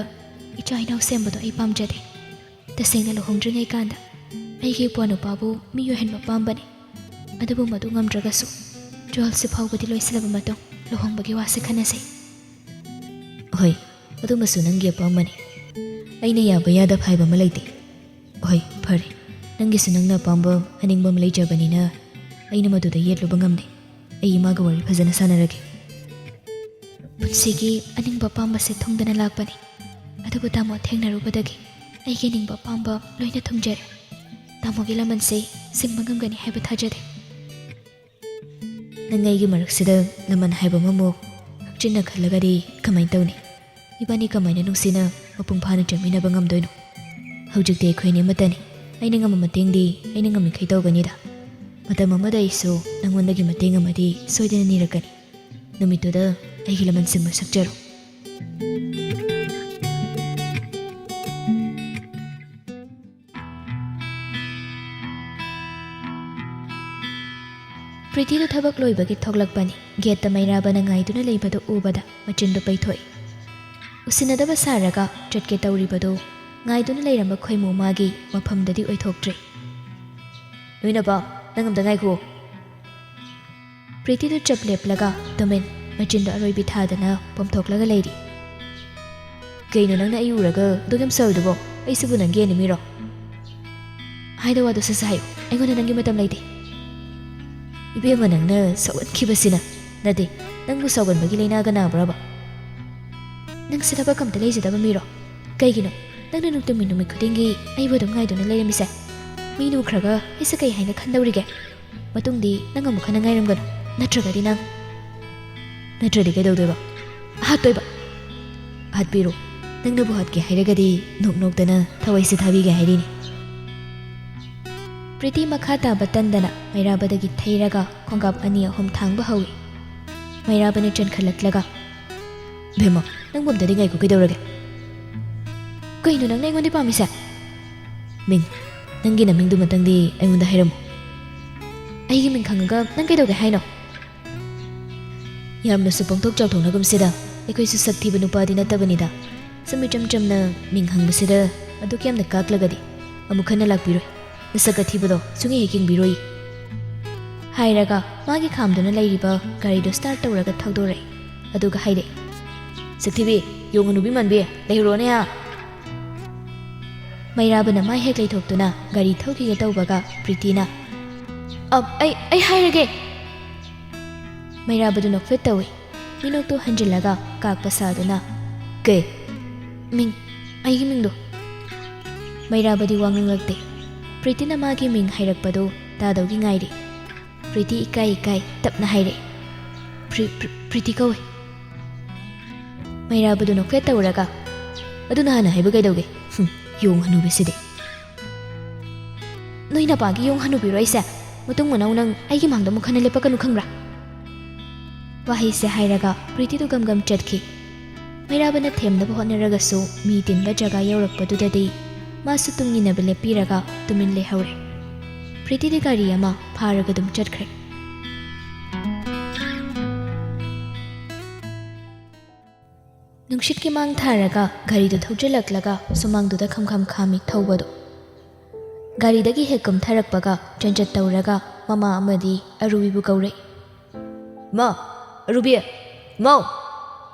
ꯏꯆꯥ ꯏꯅꯥꯎ ꯁꯦꯝꯕꯗꯣ ꯑꯩ ꯄꯥꯝꯖꯗꯦ꯫ ꯇꯁꯦꯡꯅ ꯂꯨꯍꯣꯡꯗ꯭ꯔꯤꯉꯩ ꯀꯥꯟꯗ ꯑꯩꯒꯤ ꯏꯄ꯭ꯋꯥ ꯅꯨꯄꯥꯕꯨ ꯃꯤ ꯑꯣꯏꯍꯟꯕ ꯄꯥꯝꯕꯅꯤ꯫ ꯑꯗꯨꯕꯨ ꯃꯗꯨ ꯉꯝꯗ꯭ꯔꯒꯁꯨ ꯇꯨꯋꯦꯜꯐꯁꯤ ꯐꯥꯎꯕꯗꯤ ꯂꯣꯏꯁꯤꯜꯂꯕ ꯃꯇꯨꯡ ꯂꯨꯍꯣꯡꯕꯒꯤ ꯋꯥꯁꯤ ꯈꯟꯅꯁꯤ꯫" "ꯍꯣꯏ, ꯑꯗꯨꯃꯁꯨ ꯅꯪꯒꯤ ꯑꯄꯥꯝꯕꯅꯤ꯫ ꯑꯩꯅ ꯌꯥꯕ ꯌꯥꯗꯕ ꯍꯥꯏꯕ ꯑꯃ ꯂꯩꯇꯦ꯫ ꯍꯣꯏ, ꯐꯔꯦ, ꯅꯪꯒꯤꯁꯨ ꯅꯪꯅ ꯑꯄꯥꯝꯕ ꯑꯅꯤꯡꯕ ꯑꯃ ꯂꯩꯖꯕꯅꯤꯅ ꯑꯩꯅ ꯃꯗꯨꯗ ꯌꯦꯠꯂꯨꯕ ꯉꯝꯗꯦ꯫ ꯑꯩ ꯏꯃꯥꯒ ꯋꯥꯔꯤ ꯐꯖꯅ ꯁꯥꯟꯅꯔꯒꯦ꯫" ꯄꯨꯟꯁꯤꯒꯤ ꯑꯅꯤꯡꯕ ꯑꯄꯥꯝꯕꯁꯦ ꯊꯨꯡꯗꯅ ꯂꯥꯛꯄꯅꯤ꯫ ꯑꯗꯨꯕꯨ ꯇꯥꯃꯣ ꯊꯦꯡꯅꯔꯨꯕꯗꯒꯤ ꯑꯩꯒꯤ ꯑꯅꯤꯡꯕ ꯑꯄꯥꯝꯕ ꯂꯣꯏꯅ ꯊꯨꯡꯖꯔꯦ꯫ ꯇꯥꯃꯣꯒꯤ ꯂꯃꯟꯁꯦ ꯁꯤꯡꯕ ꯉꯝꯒꯅꯤ ꯍꯥꯏꯕ ꯊꯥꯖꯗꯦ꯫ ꯅꯪ ꯑꯩꯒꯤ ꯃꯔꯛꯁꯤꯗ ꯂꯃꯟ ꯍꯥꯏꯕ ꯑꯃꯃꯨꯛ ꯍꯛꯆꯤꯟꯅ ꯈꯜꯂꯒꯗꯤ ꯀꯃꯥꯏꯅ ꯇꯧꯅꯤ? ꯏꯕꯥꯅꯤ ꯀꯃꯥꯏꯅ ꯅꯨꯡꯁꯤꯅ ꯃꯄꯨꯡ ꯐꯥꯅ ꯆꯠꯃꯤꯟꯅꯕ ꯉꯝꯗꯣꯏꯅꯣ? ꯍꯧꯖꯤꯛꯇꯤ ꯑꯩꯈꯣꯏꯅꯤ ꯑꯃꯠꯇꯅꯤ꯫ ꯑꯩꯅ ꯉꯝꯕ ꯃꯇꯦꯡꯗꯤ ꯑꯩꯅ ꯉꯝꯃꯤꯈꯩ ꯇꯧꯒꯅꯤꯗ꯫ ꯃꯇꯝ ꯑꯃꯗ ꯑꯩꯁꯨ ꯅꯪꯉꯣꯟꯗꯒꯤ ꯃꯇꯦꯡ ꯑꯃꯗꯤ ꯁꯣꯏꯗꯅ ꯅꯤꯔꯛꯀꯅꯤ꯫ ꯅꯨꯃꯤꯠꯇꯨꯗ ꯑꯩꯒꯤ ꯂꯃꯟ ꯁꯤꯡꯕ ꯁꯛꯆꯔꯣ꯫ ꯄ꯭ꯔꯤꯇꯤꯗꯨ ꯊꯕꯛ ꯂꯣꯏꯕꯒꯤ ꯊꯣꯛꯂꯛꯄꯅꯤ꯫ ꯒꯦꯠꯇ ꯃꯩꯔꯥꯕꯅ ꯉꯥꯏꯗꯨꯅ ꯂꯩꯕꯗꯨ ꯎꯕꯗ ꯃꯆꯤꯟꯗꯨ ꯄꯩꯊꯣꯛꯏ꯫ ꯎꯁꯤꯟꯅꯗꯕ ꯁꯥꯔꯒ ꯆꯠꯀꯦ ꯇꯧꯔꯤꯕꯗꯨ ꯉꯥꯏꯗꯨꯅ ꯂꯩꯔꯝꯕ ꯈꯣꯏꯃꯨ ꯃꯥꯒꯤ ꯃꯐꯝꯗꯗꯤ ꯑꯣꯏꯊꯣꯛꯇ꯭ꯔꯦ꯫ "ꯅꯣꯏꯅꯕ, ꯅꯪ ꯑꯝꯇ ꯉꯥꯏꯈꯣ꯫" ꯄ꯭ꯔꯤꯇꯤꯗꯨ ꯆꯞ ꯂꯦꯞꯂꯒ ꯇꯨꯃꯤꯟ, ꯃꯆꯤꯟꯗꯨ ꯑꯔꯣꯏꯕꯤ ꯊꯥꯗꯅ ꯄꯣꯝꯊꯣꯛꯂꯒ ꯂꯩꯔꯤ꯫ "ꯀꯩꯅꯣ ꯅꯪꯅ ꯑꯩ ꯎꯔꯒ ꯑꯗꯨꯛ ꯌꯥꯝ ꯁꯥꯎꯔꯤꯗꯨꯕꯣ? ꯑꯩꯁꯤꯕꯨ ꯅꯪꯒꯤ ꯑꯦꯅꯤꯃꯤꯔꯣ?" "ꯍꯥꯏꯗ ꯋꯥꯗꯣ ꯁꯠ ꯁꯠ ꯍꯥꯏꯌꯨ, ꯑꯩꯉꯣꯟꯗ ꯅꯪꯒꯤ ꯃꯇꯝ ꯂꯩꯇꯦ꯫" "ꯏꯕꯦꯝꯃ, ꯅꯪꯅ ꯁꯥꯎꯒꯟꯈꯤꯕꯁꯤꯅ꯫ ꯅꯠꯇꯦ, ꯅꯪꯕꯨ ꯁꯥꯎꯒꯟꯕꯒꯤ ꯂꯥꯏꯅꯥꯒ ꯅꯥꯕ꯭ꯔꯕ?" "ꯅꯪꯁꯦ ꯊꯕꯛ ꯑꯝꯇ ꯂꯩꯖꯗꯕ ꯃꯤꯔꯣ? ꯀꯩꯒꯤꯅꯣ ꯅꯪꯅ ꯅꯨꯡꯇꯤꯒꯤ ꯅꯨꯃꯤꯠ ꯈꯨꯗꯤꯡꯒꯤ ꯑꯩꯕꯨ ꯑꯗꯨꯝ ꯉꯥꯏꯗꯨꯅ ꯂꯩꯔꯝꯃꯤꯁꯦ? ꯃꯤ ꯅꯨꯈ꯭ꯔꯒ ꯑꯩꯁꯦ ꯀꯩ ꯍꯥꯏꯅ ꯈꯟꯗꯧꯔꯤꯒꯦ? ꯃꯇꯨꯡꯗꯤ ꯅꯪ ꯑꯃꯨꯛ ꯍꯟꯅ ꯉꯥꯏꯔꯝꯒꯅꯨ, ꯅꯠꯇ꯭ꯔꯒꯗꯤ ꯅꯪ..." "ꯅꯠꯇ꯭ꯔꯗꯤ ꯀꯩꯗꯧꯗꯣꯏꯕ?" "ꯍꯥꯠꯇꯣꯏꯕ꯫" "ꯍꯥꯠꯄꯤꯔꯣ, ꯅꯪꯅꯕꯨ ꯍꯥꯠꯀꯦ ꯍꯥꯏꯔꯒꯗꯤ ꯅꯣꯛ ꯅꯣꯛꯇꯅ ꯊꯋꯥꯏꯁꯦ ꯊꯥꯕꯤꯒꯦ ꯍꯥꯏꯔꯤꯅꯤ꯫" ꯄ꯭ꯔꯤꯇꯤ ꯃꯈꯥ ꯇꯥꯕ ꯇꯟꯗꯅ ꯃꯩꯔꯥꯕꯗꯒꯤ ꯊꯩꯔꯒ ꯈꯣꯡꯀꯥꯞ ꯑꯅꯤ ꯑꯍꯨꯝ ꯊꯥꯡꯕ ꯍꯧꯏ꯫ ꯃꯩꯔꯥꯕꯅ ꯆꯦꯟꯈꯠꯂꯛꯂꯒ, "ꯕꯦꯝꯃ, ꯅꯪꯕꯨ ꯑꯝꯇꯗꯤ ꯉꯥꯏꯈꯣ, ꯀꯩꯗꯧꯔꯒꯦ?" "ꯀꯩꯅꯣ ꯅꯪꯅ ꯑꯩꯉꯣꯟꯗ ꯄꯥꯝꯃꯤꯁꯦ?" "ꯃꯤꯡ, ꯅꯪꯒꯤ ꯅꯃꯤꯡꯗꯨꯃꯇꯪꯗꯤ ꯑꯩꯉꯣꯟꯗ ꯍꯥꯏꯔꯝꯃꯨ꯫" "ꯑꯩꯒꯤ ꯃꯤꯡ ꯈꯪꯉꯒ ꯅꯪ ꯀꯩꯗꯧꯒꯦ ꯍꯥꯏꯅꯣ?" "ꯌꯥꯝꯅꯁꯨ ꯄꯣꯡꯊꯣꯛ ꯆꯥꯎꯊꯣꯛꯅꯒꯨꯝꯁꯤꯗ, ꯑꯩꯈꯣꯏꯁꯨ ꯁꯛ ꯊꯤꯕ ꯅꯨꯄꯥꯗꯤ ꯅꯠꯇꯕꯅꯤꯗ꯫ ꯁꯨꯝ ꯏꯆꯝ ꯆꯝꯅ ꯃꯤꯡ ꯍꯪꯕꯁꯤꯗ ꯑꯗꯨꯛ ꯌꯥꯝꯅ ꯀꯥꯛꯂꯒꯗꯤ ꯑꯃꯨꯛ ꯍꯟꯅ ꯂꯥꯛꯄꯤꯔꯣꯏ꯫ ꯅꯁꯛ ꯑꯊꯤꯕꯗꯣ ꯁꯨꯡꯍꯦꯛ ꯍꯦꯛ ꯌꯦꯡꯕꯤꯔꯣꯏ꯫" ꯍꯥꯏꯔꯒ ꯃꯥꯒꯤ ꯈꯥꯝꯗꯨꯅ ꯂꯩꯔꯤꯕ ꯒꯥꯔꯤꯗꯨ ꯁ꯭ꯇꯥꯔꯠ ꯇꯧꯔꯒ ꯊꯧꯗꯣꯔꯛꯏ꯫ ꯑꯗꯨꯒ ꯍꯥꯏꯔꯛꯏ, "ꯁꯛꯊꯤꯕꯤ, ꯌꯣꯡ ꯍꯅꯨꯕꯤ ꯃꯥꯟꯕꯤ, ꯂꯩꯍꯧꯔꯣꯅꯦ ꯑꯥ!" ꯃꯩꯔꯥꯕꯅ ꯃꯥ ꯍꯦꯛ ꯂꯩꯊꯣꯛꯇꯨꯅ ꯒꯥꯔꯤ ꯊꯧꯈꯤꯒꯦ ꯇꯧꯕꯒ ꯄ꯭ꯔꯤꯇꯤꯅ, "ꯑ, ꯑꯩ, ꯑꯩ ꯍꯥꯏꯔꯒꯦ!" ꯃꯩꯔꯥꯕꯗꯨ ꯅꯣꯛꯐꯦꯠ ꯇꯧꯏ꯫ ꯃꯤꯅꯣꯛꯇꯨ ꯍꯟꯖꯤꯜꯂꯒ ꯀꯥꯛꯄ ꯁꯥꯗꯨꯅ, "ꯀꯩ?" "ꯃꯤꯡ, ꯑꯩꯒꯤ ꯃꯤꯡꯗꯣ꯫" ꯃꯩꯔꯥꯕꯗꯤ ꯋꯥ ꯉꯥꯡꯂꯛꯇꯦ꯫ ꯄ꯭ꯔꯤꯇꯤꯅ ꯃꯥꯒꯤ ꯃꯤꯡ ꯍꯥꯏꯔꯛꯄꯗꯨ ꯇꯥꯗꯧꯒꯤ ꯉꯥꯏꯔꯤ꯫ ꯄ꯭ꯔꯤꯇꯤ ꯏꯀꯥꯏ ꯏꯀꯥꯏ ꯇꯞꯅ ꯍꯥꯏꯔꯛꯏ, "ꯄ꯭ꯔꯤ-, ꯄ꯭ꯔꯤ-, ꯄ꯭ꯔꯤꯇꯤ ꯀꯧꯏ꯫" ꯃꯩꯔꯥꯕꯗꯨ ꯅꯣꯛꯐꯦꯠ ꯇꯧꯔꯒ, "ꯑꯗꯨꯅ ꯍꯥꯟꯅ ꯍꯥꯏꯕ ꯀꯩꯗꯧꯒꯦ? ꯍꯨꯝ, ꯌꯣꯡ ꯍꯅꯨꯕꯤꯁꯤꯗꯤ꯫" "ꯅꯣꯏ ꯅꯄꯥꯒꯤ ꯌꯣꯡ ꯍꯅꯨꯕꯤꯔꯣ ꯑꯩꯁꯦ? ꯃꯇꯨꯡ ꯃꯅꯥꯎ ꯅꯪ ꯑꯩꯒꯤ ꯃꯥꯡꯗ ꯑꯃꯨꯛ ꯍꯟꯅ ꯂꯦꯞꯄꯛꯀꯅꯨ ꯈꯪꯕ꯭ꯔꯥ?" ꯋꯥꯍꯩꯁꯦ ꯍꯥꯏꯔꯒ ꯄ꯭ꯔꯤꯇꯤꯗꯨ ꯒꯝ ꯒꯝ ꯆꯠꯈꯤ꯫ ꯃꯩꯔꯥꯕꯅ ꯊꯦꯝꯅꯕ ꯍꯣꯠꯅꯔꯒꯁꯨ ꯃꯤ ꯇꯤꯟꯕ ꯖꯒꯥ ꯌꯧꯔꯛꯄꯗꯨꯗꯗꯤ ꯃꯥꯁꯨ ꯇꯨꯡ ꯏꯟꯅꯕ ꯂꯦꯞꯄꯤꯔꯒ ꯇꯨꯃꯤꯟ ꯂꯩꯍꯧꯔꯦ꯫ ꯄ꯭ꯔꯤꯇꯤꯗꯤ ꯒꯥꯔꯤ ꯑꯃ ꯐꯥꯔꯒ ꯑꯗꯨꯝ ꯆꯠꯈ꯭ꯔꯦ꯫ ꯅꯨꯡꯁꯤꯠꯀꯤ ꯃꯥꯡ ꯊꯥꯔꯒ ꯒꯥꯔꯤꯗꯨ ꯊꯧꯖꯤꯜꯂꯛꯂꯒ ꯁꯨꯃꯥꯡꯗꯨꯗ ꯈꯝ ꯈꯝ ꯈꯥꯝꯃꯤ ꯊꯧꯕꯗꯨ꯫ ꯒꯥꯔꯤꯗꯒꯤ ꯍꯦꯛ ꯀꯨꯝꯊꯔꯛꯄꯒ ꯆꯟꯖꯠ ꯇꯧꯔꯒ ꯃꯃꯥ ꯑꯃꯗꯤ ꯑꯔꯨꯕꯤꯕꯨ ꯀꯧꯔꯛꯏ꯫ "ꯏꯃꯥ, ꯑꯔꯨꯕꯤ, ꯏꯃꯥꯎ!"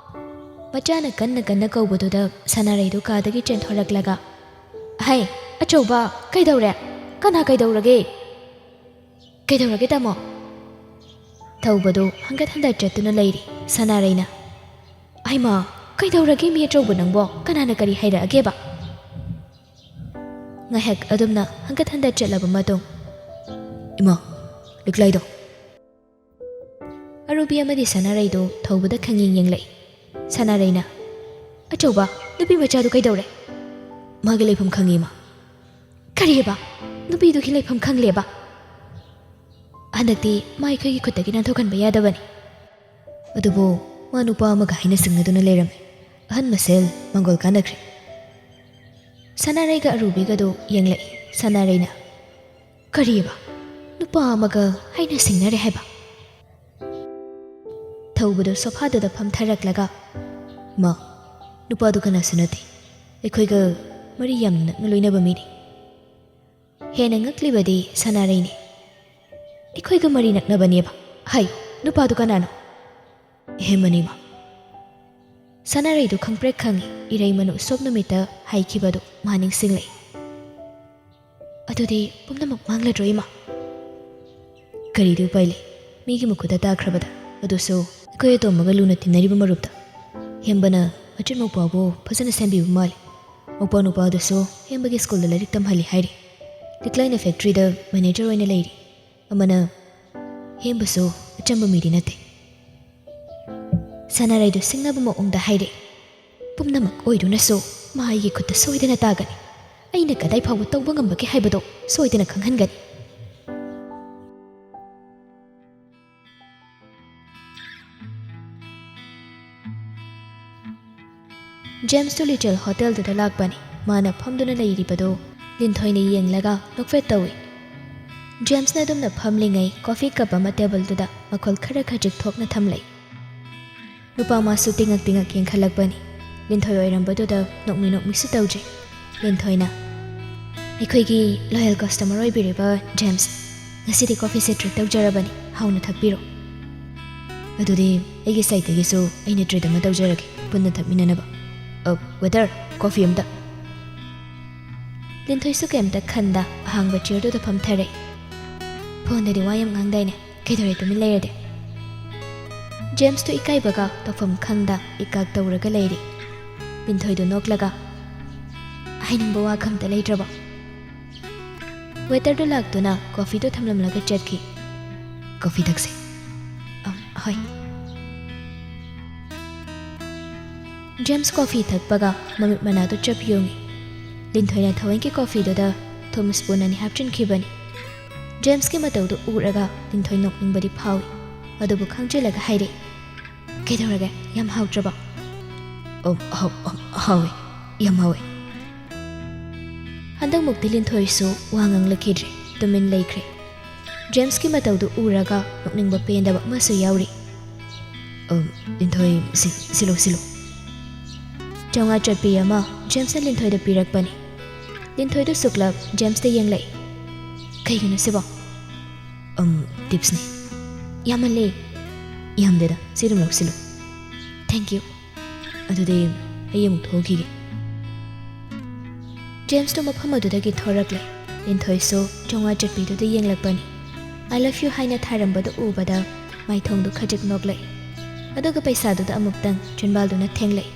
ꯃꯆꯥꯅ ꯀꯟꯅ ꯀꯟꯅ ꯀꯧꯕꯗꯨꯗ ꯁꯅꯥꯔꯩꯗꯨ ꯀꯥꯗꯒꯤ ꯆꯦꯟꯊꯣꯔꯛꯂꯒ, "ꯍꯩ, ꯑꯆꯧꯕ, ꯀꯩꯗꯧꯔꯦ? ꯀꯅꯥ ꯀꯩꯗꯧꯔꯒꯦ?" "ꯀꯩꯗꯧꯔꯒꯦ, ꯇꯥꯃꯣ?" ꯊꯧꯕꯗꯨ ꯍꯟꯒꯠ ꯍꯟꯗ ꯆꯠꯇꯨꯅ ꯂꯩꯔꯤ ꯁꯅꯥꯔꯩꯅ꯫ "ꯍꯩꯃꯥ, ꯀꯩꯗꯧꯔꯒꯦ ꯃꯤ ꯑꯆꯧꯕ ꯅꯪꯕꯣ? ꯀꯅꯥꯅ ꯀꯔꯤ ꯍꯥꯏꯔꯛꯑꯒꯦꯕ?" ꯉꯥꯏꯍꯥꯛ ꯑꯗꯨꯝꯅ ꯍꯟꯒꯠ ꯍꯟꯗ ꯆꯠꯂꯕ ꯃꯇꯨꯡ, "ꯏꯃꯥ, ꯂꯤꯛꯂꯥꯏꯗꯣ?" ꯑꯔꯨꯕꯤ ꯑꯃꯗꯤ ꯁꯅꯥꯔꯩꯗꯨ ꯊꯧꯕꯗ ꯈꯪꯌꯦꯡ ꯌꯦꯡꯂꯛꯏ꯫ ꯁꯅꯥꯔꯩꯅ, "ꯑꯆꯧꯕ, ꯅꯨꯄꯤ ꯃꯆꯥꯗꯨ ꯀꯩꯗꯧꯔꯦ?" "ꯃꯥꯒꯤ ꯂꯩꯐꯝ ꯈꯪꯉꯤ, ꯏꯃꯥ꯫" "ꯀꯔꯤꯑꯕ? ꯅꯨꯄꯤꯗꯨꯒꯤ ꯂꯩꯐꯝ ꯈꯪꯂꯦꯕ?" "ꯍꯟꯗꯛꯇꯤ ꯃꯥ ꯑꯩꯈꯣꯏꯒꯤ ꯈꯨꯠꯇꯒꯤ ꯅꯥꯟꯊꯣꯛꯍꯟꯕ ꯌꯥꯗꯕꯅꯤ꯫" "ꯑꯗꯨꯕꯨ ꯃꯥ ꯅꯨꯄꯥ ꯑꯃꯒ ꯍꯥꯏꯅ ꯁꯤꯡꯅꯗꯨꯅ ꯂꯩꯔꯝꯃꯤ꯫ ꯑꯍꯟ ꯃꯁꯦꯜ ꯃꯪꯒꯣꯜ ꯀꯥꯟꯅꯈ꯭ꯔꯦ꯫" ꯁꯅꯥꯔꯩꯒ ꯑꯔꯨꯕꯤꯒꯗꯨ ꯌꯦꯡꯂꯛꯏ꯫ ꯁꯅꯥꯔꯩꯅ, "ꯀꯔꯤꯑꯕ? ꯅꯨꯄꯥ ꯑꯃꯒ ꯍꯥꯏꯅ ꯁꯤꯡꯅꯔꯦ ꯍꯥꯏꯕ?" ꯊꯧꯕꯗꯨ ꯁꯣꯐꯥꯗꯨꯗ ꯐꯝꯊꯔꯛꯂꯒ, "ꯃꯥ, ꯅꯨꯄꯥꯗꯨ ꯀꯅꯥꯁꯨ ꯅꯠꯇꯦ꯫ ꯑꯩꯈꯣꯏꯒ ꯃꯔꯤ ꯌꯥꯝꯅ ꯅꯛꯅ ꯂꯣꯏꯅꯕ ꯃꯤꯅꯤ꯫" ꯍꯦꯟꯅ ꯉꯛꯂꯤꯕꯗꯤ ꯁꯅꯥꯔꯩꯅꯤ꯫ "ꯑꯩꯈꯣꯏꯒ ꯃꯔꯤ ꯅꯛꯅꯕꯅꯦꯕ? ꯍꯥꯏ, ꯅꯨꯄꯥꯗꯨ ꯀꯅꯥꯅꯣ?" "ꯍꯦꯝꯕꯅꯤ, ꯏꯃꯥ꯫" ꯁꯅꯥꯔꯩꯗꯨ ꯈꯪꯄ꯭ꯔꯦꯛ ꯈꯪꯉꯤ, ꯏꯔꯩꯃꯅ ꯎꯁꯣꯞ ꯅꯨꯃꯤꯠꯇ ꯍꯥꯏꯈꯤꯕꯗꯨ ꯃꯥ ꯅꯤꯡꯁꯤꯡꯂꯛꯏ꯫ "ꯑꯗꯨꯗꯤ ꯄꯨꯝꯅꯃꯛ ꯃꯥꯡꯂꯗ꯭ꯔꯣ, ꯏꯃꯥ?" "ꯀꯔꯤꯗꯤ ꯎꯄꯥꯏ ꯂꯩ, ꯃꯤꯒꯤ ꯃꯈꯨꯠꯇ ꯇꯥꯈ꯭ꯔꯕꯗ꯫ ꯑꯗꯨꯁꯨ ꯑꯩꯈꯣꯏ ꯑꯇꯣꯝꯕꯒ ꯂꯨꯅ ꯇꯤꯟꯅꯔꯤꯕ ꯃꯔꯨꯞꯇ꯫ ꯍꯦꯝꯕꯅ ꯃꯆꯤꯟ ꯃꯧꯄ꯭ꯋꯥꯕꯨ ꯐꯖꯅ ꯁꯦꯝꯕꯤꯕ ꯃꯥꯜꯂꯤ꯫ ꯃꯧꯄ꯭ꯋꯥ ꯅꯨꯄꯥ ꯑꯗꯨꯁꯨ ꯍꯦꯝꯕꯒꯤ ꯁ꯭ꯀꯨꯜꯗ ꯂꯥꯏꯔꯤꯛ ꯇꯝꯍꯜꯂꯤ ꯍꯥꯏꯔꯤ꯫ ꯂꯤꯛꯂꯥꯏꯅ ꯐꯦꯛꯇ꯭ꯔꯤꯗ ꯃꯦꯅꯦꯖꯔ ꯑꯣꯏꯅ ꯂꯩꯔꯤ꯫ ꯑꯃꯅ ꯍꯦꯝꯕꯁꯨ ꯑꯆꯝꯕ ꯃꯤꯗꯤ ꯅꯠꯇꯦ꯫ ꯁꯅꯥꯔꯩꯗꯨ ꯁꯤꯡꯅꯕ ꯃꯑꯣꯡꯗ ꯍꯥꯏꯔꯦ꯫ "ꯄꯨꯝꯅꯃꯛ ꯑꯣꯏꯗꯨꯅꯁꯨ ꯃꯍꯥꯛꯀꯤ ꯈꯨꯠꯇ ꯁꯣꯏꯗꯅ ꯇꯥꯒꯅꯤ꯫ ꯑꯩꯅ ꯀꯗꯥꯏ ꯐꯥꯎꯕ ꯇꯧꯕ ꯉꯝꯕꯒꯦ ꯍꯥꯏꯕꯗꯣ ꯁꯣꯏꯗꯅ ꯈꯪꯍꯟꯒꯅꯤ"꯫ ꯖꯦꯝꯁꯇꯨ ꯂꯤꯇꯜ ꯍꯣꯇꯦꯜꯗꯨꯗ ꯂꯥꯛꯄꯅꯤ꯫ ꯃꯥꯅ ꯐꯝꯗꯨꯅ ꯂꯩꯔꯤꯕꯗꯨ ꯂꯤꯟꯊꯣꯏꯅ ꯌꯦꯡꯂꯒ ꯅꯣꯛꯐꯦꯠ ꯇꯧꯏ꯫ ꯖꯦꯝꯁꯅ ꯑꯗꯨꯝꯅ ꯐꯝꯂꯤꯉꯩ ꯀꯣꯐꯤ ꯀꯞ ꯑꯃ ꯇꯦꯕꯜꯗꯨꯗ ꯃꯈꯣꯜ ꯈꯔ ꯈꯖꯤꯛ ꯊꯣꯛꯅ ꯊꯝꯂꯦ꯫ ꯅꯨꯄꯥ ꯃꯥꯁꯨ ꯇꯤꯡꯉꯛ ꯇꯤꯡꯉꯛ ꯌꯦꯡꯈꯠꯂꯛꯄꯅꯤ꯫ ꯂꯤꯟꯊꯣꯏ ꯑꯣꯏꯔꯝꯕꯗꯨꯗ ꯅꯣꯛꯃꯤ ꯅꯣꯛꯃꯤꯁꯨ ꯇꯧꯗ꯭ꯔꯤ꯫ ꯂꯤꯟꯊꯣꯏꯅ, "ꯑꯩꯈꯣꯏꯒꯤ ꯂꯣꯌꯦꯜ ꯀꯁꯇꯃꯔ ꯑꯣꯏꯕꯤꯔꯤꯕ ꯖꯦꯝꯁ, ꯉꯁꯤꯗꯤ ꯀꯣꯐꯤꯁꯦ ꯇ꯭ꯔꯤꯠ ꯇꯧꯖꯔꯕꯅꯤ, ꯍꯥꯎꯅ ꯊꯛꯄꯤꯔꯣ꯫ ꯑꯗꯨꯗꯤ ꯑꯩꯒꯤ ꯁꯥꯏꯠꯇꯒꯤꯁꯨ ꯑꯩꯅ ꯇ꯭ꯔꯤꯠ ꯑꯃ ꯇꯧꯖꯔꯒꯦ, ꯄꯨꯟꯅ ꯊꯛꯃꯤꯟꯅꯅꯕ꯫ ꯑ, ꯋꯦꯇꯔ, ꯀꯣꯐꯤ ꯑꯝꯇ"꯫ ꯂꯤꯟꯊꯣꯏꯁꯨ ꯀꯩꯝꯇ ꯈꯟꯗ ꯑꯍꯥꯡꯕ ꯆꯤꯌꯔꯗꯨꯗ ꯐꯝꯊꯔꯦ꯫ "ꯐꯣꯟꯗꯗꯤ ꯋꯥ ꯌꯥꯝ ꯉꯥꯡꯗꯥꯏꯅꯦ, ꯀꯩꯗꯧꯔꯦ ꯇꯨꯃꯤꯟ ꯂꯩꯔꯗꯤ?" ꯖꯦꯝꯁꯇꯨ ꯏꯀꯥꯏꯕꯒ ꯇꯧꯐꯝ ꯈꯪꯗ ꯏꯀꯥꯛ ꯇꯧꯔꯒ ꯂꯩꯔꯤ꯫ ꯂꯤꯟꯊꯣꯏꯗꯨ ꯅꯣꯛꯂꯒ, "ꯍꯥꯏꯅꯤꯡꯕ ꯋꯥ ꯈꯝꯇ ꯂꯩꯇ꯭ꯔꯕꯣ?" ꯋꯦꯇꯔꯗꯨ ꯂꯥꯛꯇꯨꯅ ꯀꯣꯐꯤꯗꯨ ꯊꯝꯂꯝꯂꯒ ꯆꯠꯈꯤ꯫ "ꯀꯣꯐꯤ ꯊꯛꯁꯦ"꯫ "ꯑꯝ, ꯍꯣꯏ"꯫ ꯖꯦꯝꯁ ꯀꯣꯐꯤ ꯊꯛꯄꯒ ꯃꯃꯤꯠ ꯃꯅꯥꯗꯨ ꯆꯞ ꯌꯨꯡꯏ꯫ ꯂꯤꯟꯊꯣꯏꯅ ꯊꯋꯥꯏꯒꯤ ꯀꯣꯐꯤꯗꯨꯗ ꯊꯨꯝ ꯁ꯭ꯄꯨꯟ ꯑꯅꯤ ꯍꯥꯞꯆꯤꯟꯈꯤꯕꯅꯤ꯫ ꯖꯦꯝꯁꯀꯤ ꯃꯇꯧꯗꯨ ꯎꯔꯒ ꯂꯤꯟꯊꯣꯏ ꯅꯣꯛꯅꯤꯡꯕꯗꯤ ꯐꯥꯎꯏ꯫ ꯑꯗꯨꯕꯨ ꯈꯪꯖꯤꯜꯂꯒ ꯍꯥꯏꯔꯦ, "ꯀꯩꯗꯧꯔꯒꯦ? ꯌꯥꯝ ꯍꯥꯎꯇ꯭ꯔꯕꯣ?" "ꯑꯣ, ꯍꯥꯎ-, ꯑꯣ, ꯍꯥꯎꯋꯦ꯫ ꯌꯥꯝ ꯍꯥꯎꯋꯦ"꯫ ꯍꯟꯗꯛꯃꯨꯛꯇꯤ ꯂꯤꯟꯊꯣꯏꯁꯨ ꯋꯥ ꯉꯥꯡꯂꯛꯈꯤꯗ꯭ꯔꯦ, ꯇꯨꯃꯤꯟ ꯂꯩꯈ꯭ꯔꯦ꯫ ꯖꯦꯝꯁꯀꯤ ꯃꯇꯧꯗꯨ ꯎꯔꯒ ꯅꯣꯛꯅꯤꯡꯕ ꯄꯦꯟꯗꯕ ꯑꯃꯁꯨ ꯌꯥꯎꯔꯤ꯫ "ꯑꯝ, ꯂꯤꯟꯊꯣꯏ, ꯁꯤ, ꯁꯤꯂꯣ, ꯁꯤꯂꯣ"꯫ ꯆꯥꯝꯃꯉꯥ ꯆꯠꯄꯤ ꯑꯃ ꯖꯦꯝꯁꯅ ꯂꯤꯟꯊꯣꯏꯗ ꯄꯤꯔꯛꯄꯅꯤ꯫ ꯂꯤꯟꯊꯣꯏꯗꯨ ꯁꯨꯛꯂꯞ ꯖꯦꯝꯁꯇ ꯌꯦꯡꯂꯛꯏ꯫ "ꯀꯩꯒꯤꯅꯣ ꯁꯤꯕꯣ?" "ꯑꯝ, ꯇꯤꯞꯁꯅꯤ"꯫ "ꯌꯥꯝꯃꯜꯂꯦ"꯫ "ꯌꯥꯝꯗꯦꯗ, ꯁꯤ ꯑꯗꯨꯝ ꯂꯧꯁꯤꯜꯂꯨ"꯫ "Thank you"꯫ "ꯑꯗꯨꯗꯤ ꯑꯩ ꯑꯃꯨꯛ ꯊꯣꯛꯈꯤꯒꯦ"꯫ ꯖꯦꯝꯁꯇꯨ ꯃꯐꯝ ꯑꯗꯨꯗꯒꯤ ꯊꯣꯔꯛꯂꯦ꯫ ꯂꯤꯟꯊꯣꯏꯁꯨ ꯆꯥꯝꯃꯉꯥ ꯆꯠꯄꯤꯗꯨꯗ ꯌꯦꯡꯂꯛꯄꯅꯤ꯫ "I love you" ꯍꯥꯏꯅ ꯊꯥꯔꯝꯕꯗꯨ ꯎꯕꯗ ꯃꯥꯏꯊꯣꯡꯗꯨ ꯈꯖꯤꯛ ꯅꯣꯛꯂꯛꯏ꯫ ꯑꯗꯨꯒ ꯄꯩꯁꯥꯗꯨꯗ ꯑꯃꯨꯛꯇꯪ ꯆꯤꯟꯕꯥꯜꯗꯨꯅ ꯊꯦꯡꯂꯛꯏ꯫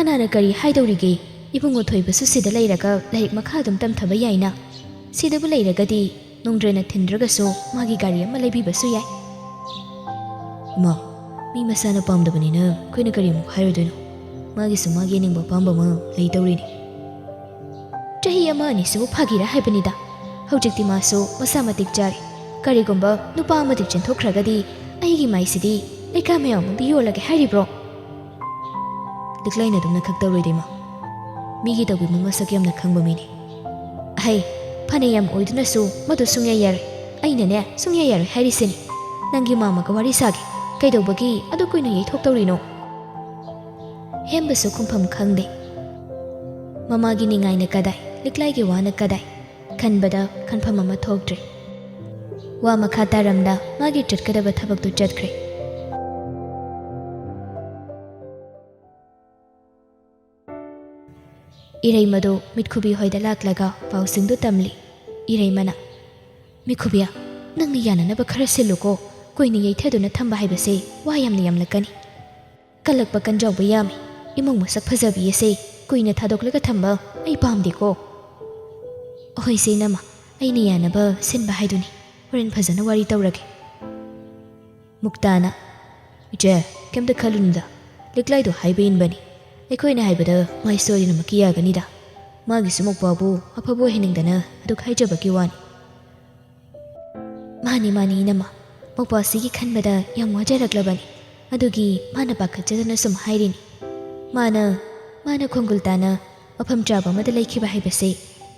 ꯀꯅꯥꯅ ꯀꯔꯤ ꯍꯥꯏꯗꯧꯔꯤꯒꯦ? ꯏꯕꯨꯡꯉꯣ ꯊꯣꯏꯕꯁꯨ ꯁꯤꯗ ꯂꯩꯔꯒ ꯂꯥꯏꯔꯤꯛ ꯃꯈꯥ ꯑꯗꯨꯝ ꯇꯝꯊꯕ ꯌꯥꯏꯅ꯫ ꯁꯤꯗꯕꯨ ꯂꯩꯔꯒꯗꯤ ꯅꯣꯡꯗ꯭ꯔꯦꯅ ꯊꯤꯟꯗ꯭ꯔꯒꯁꯨ ꯃꯥꯒꯤ ꯒꯥꯔꯤ ꯑꯃ ꯂꯩꯕꯤꯕꯁꯨ ꯌꯥꯏ꯫ ꯏꯃꯥ, ꯃꯤ ꯃꯁꯥꯅ ꯄꯥꯝꯗꯕꯅꯤꯅ ꯑꯩꯈꯣꯏꯅ ꯀꯔꯤ ꯑꯃꯨꯛ ꯍꯥꯏꯔꯨꯗꯣꯏꯅꯣ? ꯃꯥꯒꯤꯁꯨ ꯃꯥꯒꯤ ꯑꯅꯤꯡꯕ ꯑꯄꯥꯝꯕ ꯑꯃ ꯂꯩꯇꯧꯔꯤꯅꯤ꯫ ꯆꯍꯤ ꯑꯃ ꯑꯅꯤꯁꯤꯕꯨ ꯐꯥꯒꯤꯔꯥ ꯍꯥꯏꯕꯅꯤꯗ꯫ ꯍꯧꯖꯤꯛꯇꯤ ꯃꯥꯁꯨ ꯃꯁꯥ ꯃꯇꯤꯛ ꯆꯥꯔꯦ꯫ ꯀꯔꯤꯒꯨꯝꯕ ꯅꯨꯄꯥ ꯑꯃꯗꯤ ꯆꯦꯟꯊꯣꯛꯈ꯭ꯔꯒꯗꯤ ꯑꯩꯒꯤ ꯃꯥꯏꯁꯤꯗꯤ ꯂꯩꯀꯥꯏ ꯃꯌꯥꯝ ꯑꯃꯗ ꯌꯣꯜꯂꯒꯦ ꯍꯥꯏꯔꯤꯕ꯭ꯔꯣ? ꯂꯤꯛꯂꯥꯏꯅ ꯑꯗꯨꯝ ꯅꯈꯛ ꯇꯧꯔꯣꯏꯗ ꯏꯃꯥ꯫ ꯃꯤꯒꯤ ꯇꯧꯕꯤꯃꯜ ꯃꯁꯛ ꯌꯥꯝꯅ ꯈꯪꯕ ꯃꯤꯅꯤ꯫ ꯑꯍꯩ, ꯐꯅ ꯌꯥꯝ ꯑꯣꯏꯗꯨꯅꯁꯨ ꯃꯗꯨ ꯁꯨꯡꯌꯥ ꯌꯥꯔꯣꯏ꯫ ꯑꯩꯅꯅꯦ, ꯁꯨꯡꯌꯥ ꯌꯥꯔꯣꯏ ꯍꯥꯏꯔꯤꯁꯤꯅꯤ꯫ ꯅꯪꯒꯤ ꯃꯥꯃꯒ ꯋꯥꯔꯤ ꯁꯥꯒꯦ꯫ ꯀꯩꯗꯧꯕꯒꯤ ꯑꯗꯨ ꯀꯨꯏꯅ ꯌꯩꯊꯣꯛꯇꯧꯔꯤꯅꯣ? ꯍꯦꯝꯕꯁꯨ ꯈꯨꯝꯐꯝ ꯈꯪꯗꯦ꯫ ꯃꯃꯥꯒꯤ ꯅꯤꯡꯉꯥꯏꯅ ꯀꯗꯥꯏ, ꯂꯤꯛꯂꯥꯏꯒꯤ ꯋꯥꯅ ꯀꯗꯥꯏ? ꯈꯟꯕꯗ ꯈꯟꯐꯝ ꯑꯃ ꯊꯣꯛꯇ꯭ꯔꯦ꯫ ꯋꯥ ꯃꯈꯥ ꯇꯥꯔꯝꯗ ꯃꯥꯒꯤ ꯆꯠꯀꯗꯕ ꯊꯕꯛꯇꯨ ꯆꯠꯈ꯭ꯔꯦ꯫ ꯏꯔꯩꯃꯗꯨ ꯃꯤꯠꯈꯨꯕꯤ ꯍꯣꯏꯗ ꯂꯥꯛꯂꯒ ꯄꯥꯎꯁꯤꯡꯗꯨ ꯇꯝꯂꯤ꯫ ꯏꯔꯩꯃꯅ, "ꯃꯤꯠꯈꯨꯕꯤ, ꯅꯪꯅ ꯌꯥꯅꯅꯕ ꯈꯔ ꯁꯤꯜꯂꯨꯀꯣ꯫ ꯀꯨꯏꯅ ꯌꯩꯊꯗꯨꯅ ꯊꯝꯕ ꯍꯥꯏꯕꯁꯦ ꯋꯥ ꯌꯥꯝꯅ ꯌꯥꯝꯂꯛꯀꯅꯤ꯫ ꯀꯜꯂꯛꯄ ꯀꯟꯖꯥꯎꯕ ꯌꯥꯝꯃꯤ꯫ ꯏꯃꯨꯡ ꯃꯁꯛ ꯐꯖꯕꯤ ꯑꯁꯦ ꯀꯨꯏꯅ ꯊꯥꯗꯣꯛꯂꯒ ꯊꯝꯕ ꯑꯩ ꯄꯥꯝꯗꯦꯀꯣ꯫" "ꯑꯍꯣꯏꯁꯦ ꯏꯅꯝꯃ, ꯑꯩꯅ ꯌꯥꯅꯕ ꯁꯤꯟꯕ ꯍꯥꯏꯗꯨꯅꯤ꯫ ꯍꯣꯔꯦꯟ ꯐꯖꯅ ꯋꯥꯔꯤ ꯇꯧꯔꯒꯦ꯫" ꯃꯨꯛꯇꯥꯅ, "ꯏꯆꯦ, ꯀꯩꯝꯇ ꯈꯜꯂꯨꯅꯨꯗ꯫ ꯂꯤꯛꯂꯥꯏꯗꯣ ꯍꯥꯏꯕ ꯏꯟꯕꯅꯤ꯫ ꯑꯩꯈꯣꯏꯅ ꯍꯥꯏꯕꯗ ꯃꯥꯏ ꯁꯣꯏꯗꯅꯃꯛꯀꯤ ꯌꯥꯒꯅꯤꯗ꯫ ꯃꯥꯒꯤꯁꯨ ꯃꯧꯄ꯭ꯋꯥꯕꯨ ꯑꯐꯕ ꯑꯣꯏꯍꯟꯅꯤꯡꯗꯅ ꯑꯗꯨꯛ ꯍꯥꯏꯖꯕꯒꯤ ꯋꯥꯅꯤ꯫" "ꯃꯥꯅꯤ, ꯃꯥꯅꯤ ꯏꯅꯝꯃ꯫ ꯃꯧꯄ꯭ꯋꯥꯁꯤꯒꯤ ꯈꯟꯕꯗ ꯌꯥꯝ ꯋꯥꯖꯔꯛꯂꯕꯅꯤ꯫ ꯑꯗꯨꯒꯤ ꯃꯥꯅ ꯄꯥꯈꯠꯆꯗꯅ ꯁꯨꯝ ꯍꯥꯏꯔꯤꯅꯤ꯫ ꯃꯥꯅ, ꯃꯥꯅ ꯈꯣꯡꯒꯨꯜ ꯇꯥꯅ ꯃꯐꯝ ꯆꯥꯕ ꯑꯃꯗ ꯂꯩꯈꯤꯕ ꯍꯥꯏꯕꯁꯦ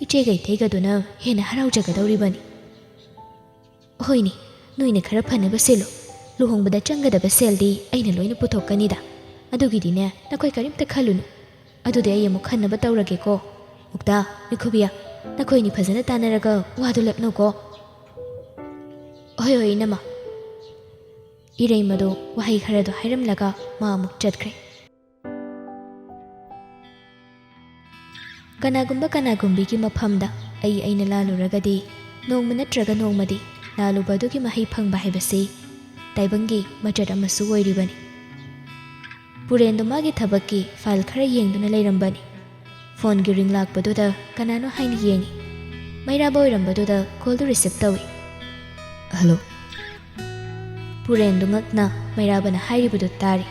ꯏꯆꯦꯒ ꯏꯊꯩꯒꯗꯨꯅ ꯍꯦꯟꯅ ꯍꯔꯥꯎꯖꯒꯗꯧꯔꯤꯕꯅꯤ꯫" "ꯍꯣꯏꯅꯦ, ꯅꯣꯏꯅ ꯈꯔ ꯐꯅꯕ ꯁꯤꯜꯂꯨ꯫ ꯂꯨꯍꯣꯡꯕꯗ ꯆꯪꯒꯗꯕ ꯁꯦꯜꯗꯤ ꯑꯩꯅ ꯂꯣꯏꯅ ꯄꯨꯊꯣꯛꯀꯅꯤꯗ꯫ ꯑꯗꯨꯒꯤꯗꯤꯅꯦ, ꯅꯈꯣꯏ ꯀꯔꯤꯝꯇ ꯈꯜꯂꯨꯅꯨ꯫ ꯑꯗꯨꯗꯤ ꯑꯩ ꯑꯃꯨꯛ ꯈꯟꯅꯕ ꯇꯧꯔꯒꯦꯀꯣ꯫ ꯃꯨꯛꯇꯥ, ꯃꯤꯈꯨꯕꯤꯌꯥ, ꯅꯈꯣꯏꯅꯤ ꯐꯖꯅ ꯇꯥꯟꯅꯔꯒ ꯋꯥꯗꯨ ꯂꯦꯞꯅꯧꯀꯣ꯫" "ꯍꯣꯏ, ꯍꯣꯏ, ꯏꯅꯝꯃ꯫" ꯏꯔꯩꯃꯗꯨ ꯋꯥꯍꯩ ꯈꯔꯗꯨ ꯍꯥꯏꯔꯝꯂꯒ ꯃꯥ ꯑꯃꯨꯛ ꯆꯠꯈ꯭ꯔꯦ꯫ ꯀꯅꯥꯒꯨꯝꯕ ꯀꯅꯥꯒꯨꯝꯕꯤꯒꯤ ꯃꯐꯝꯗ ꯑꯩ ꯑꯩꯅ ꯂꯥꯜꯂꯨꯔꯒꯗꯤ, ꯅꯣꯡꯃ ꯅꯠꯇ꯭ꯔꯒ ꯅꯣꯡꯃꯗꯤ ꯂꯥꯜꯂꯨꯕ ꯑꯗꯨꯒꯤ ꯃꯍꯩ ꯐꯪꯕ ꯍꯥꯏꯕꯁꯤ ꯇꯥꯏꯕꯪꯒꯤ ꯃꯆꯠ ꯑꯃꯁꯨ ꯑꯣꯏꯔꯤꯕꯅꯤ꯫ ꯄꯨꯔꯦꯟꯗꯣ ꯃꯥꯒꯤ ꯊꯕꯛꯀꯤ ꯐꯥꯏꯜ ꯈꯔ ꯌꯦꯡꯗꯨꯅ ꯂꯩꯔꯝꯕꯅꯤ꯫ ꯐꯣꯟꯒꯤ ꯔꯤꯡ ꯂꯥꯛꯄꯗꯨꯗ ꯀꯅꯥꯅꯣ ꯍꯥꯏꯅ ꯌꯦꯡꯉꯤ꯫ ꯃꯩꯔꯥꯕ ꯑꯣꯏꯔꯝꯕꯗꯨꯗ ꯀꯣꯜꯗꯨ ꯔꯤꯁꯤꯞ ꯇꯧꯏ꯫ "ꯍꯜꯂꯣ?" ꯄꯨꯔꯦꯟꯗꯨ ꯉꯛꯅ ꯃꯩꯔꯥꯕꯅ ꯍꯥꯏꯔꯤꯕꯗꯨ ꯇꯥꯔꯤ꯫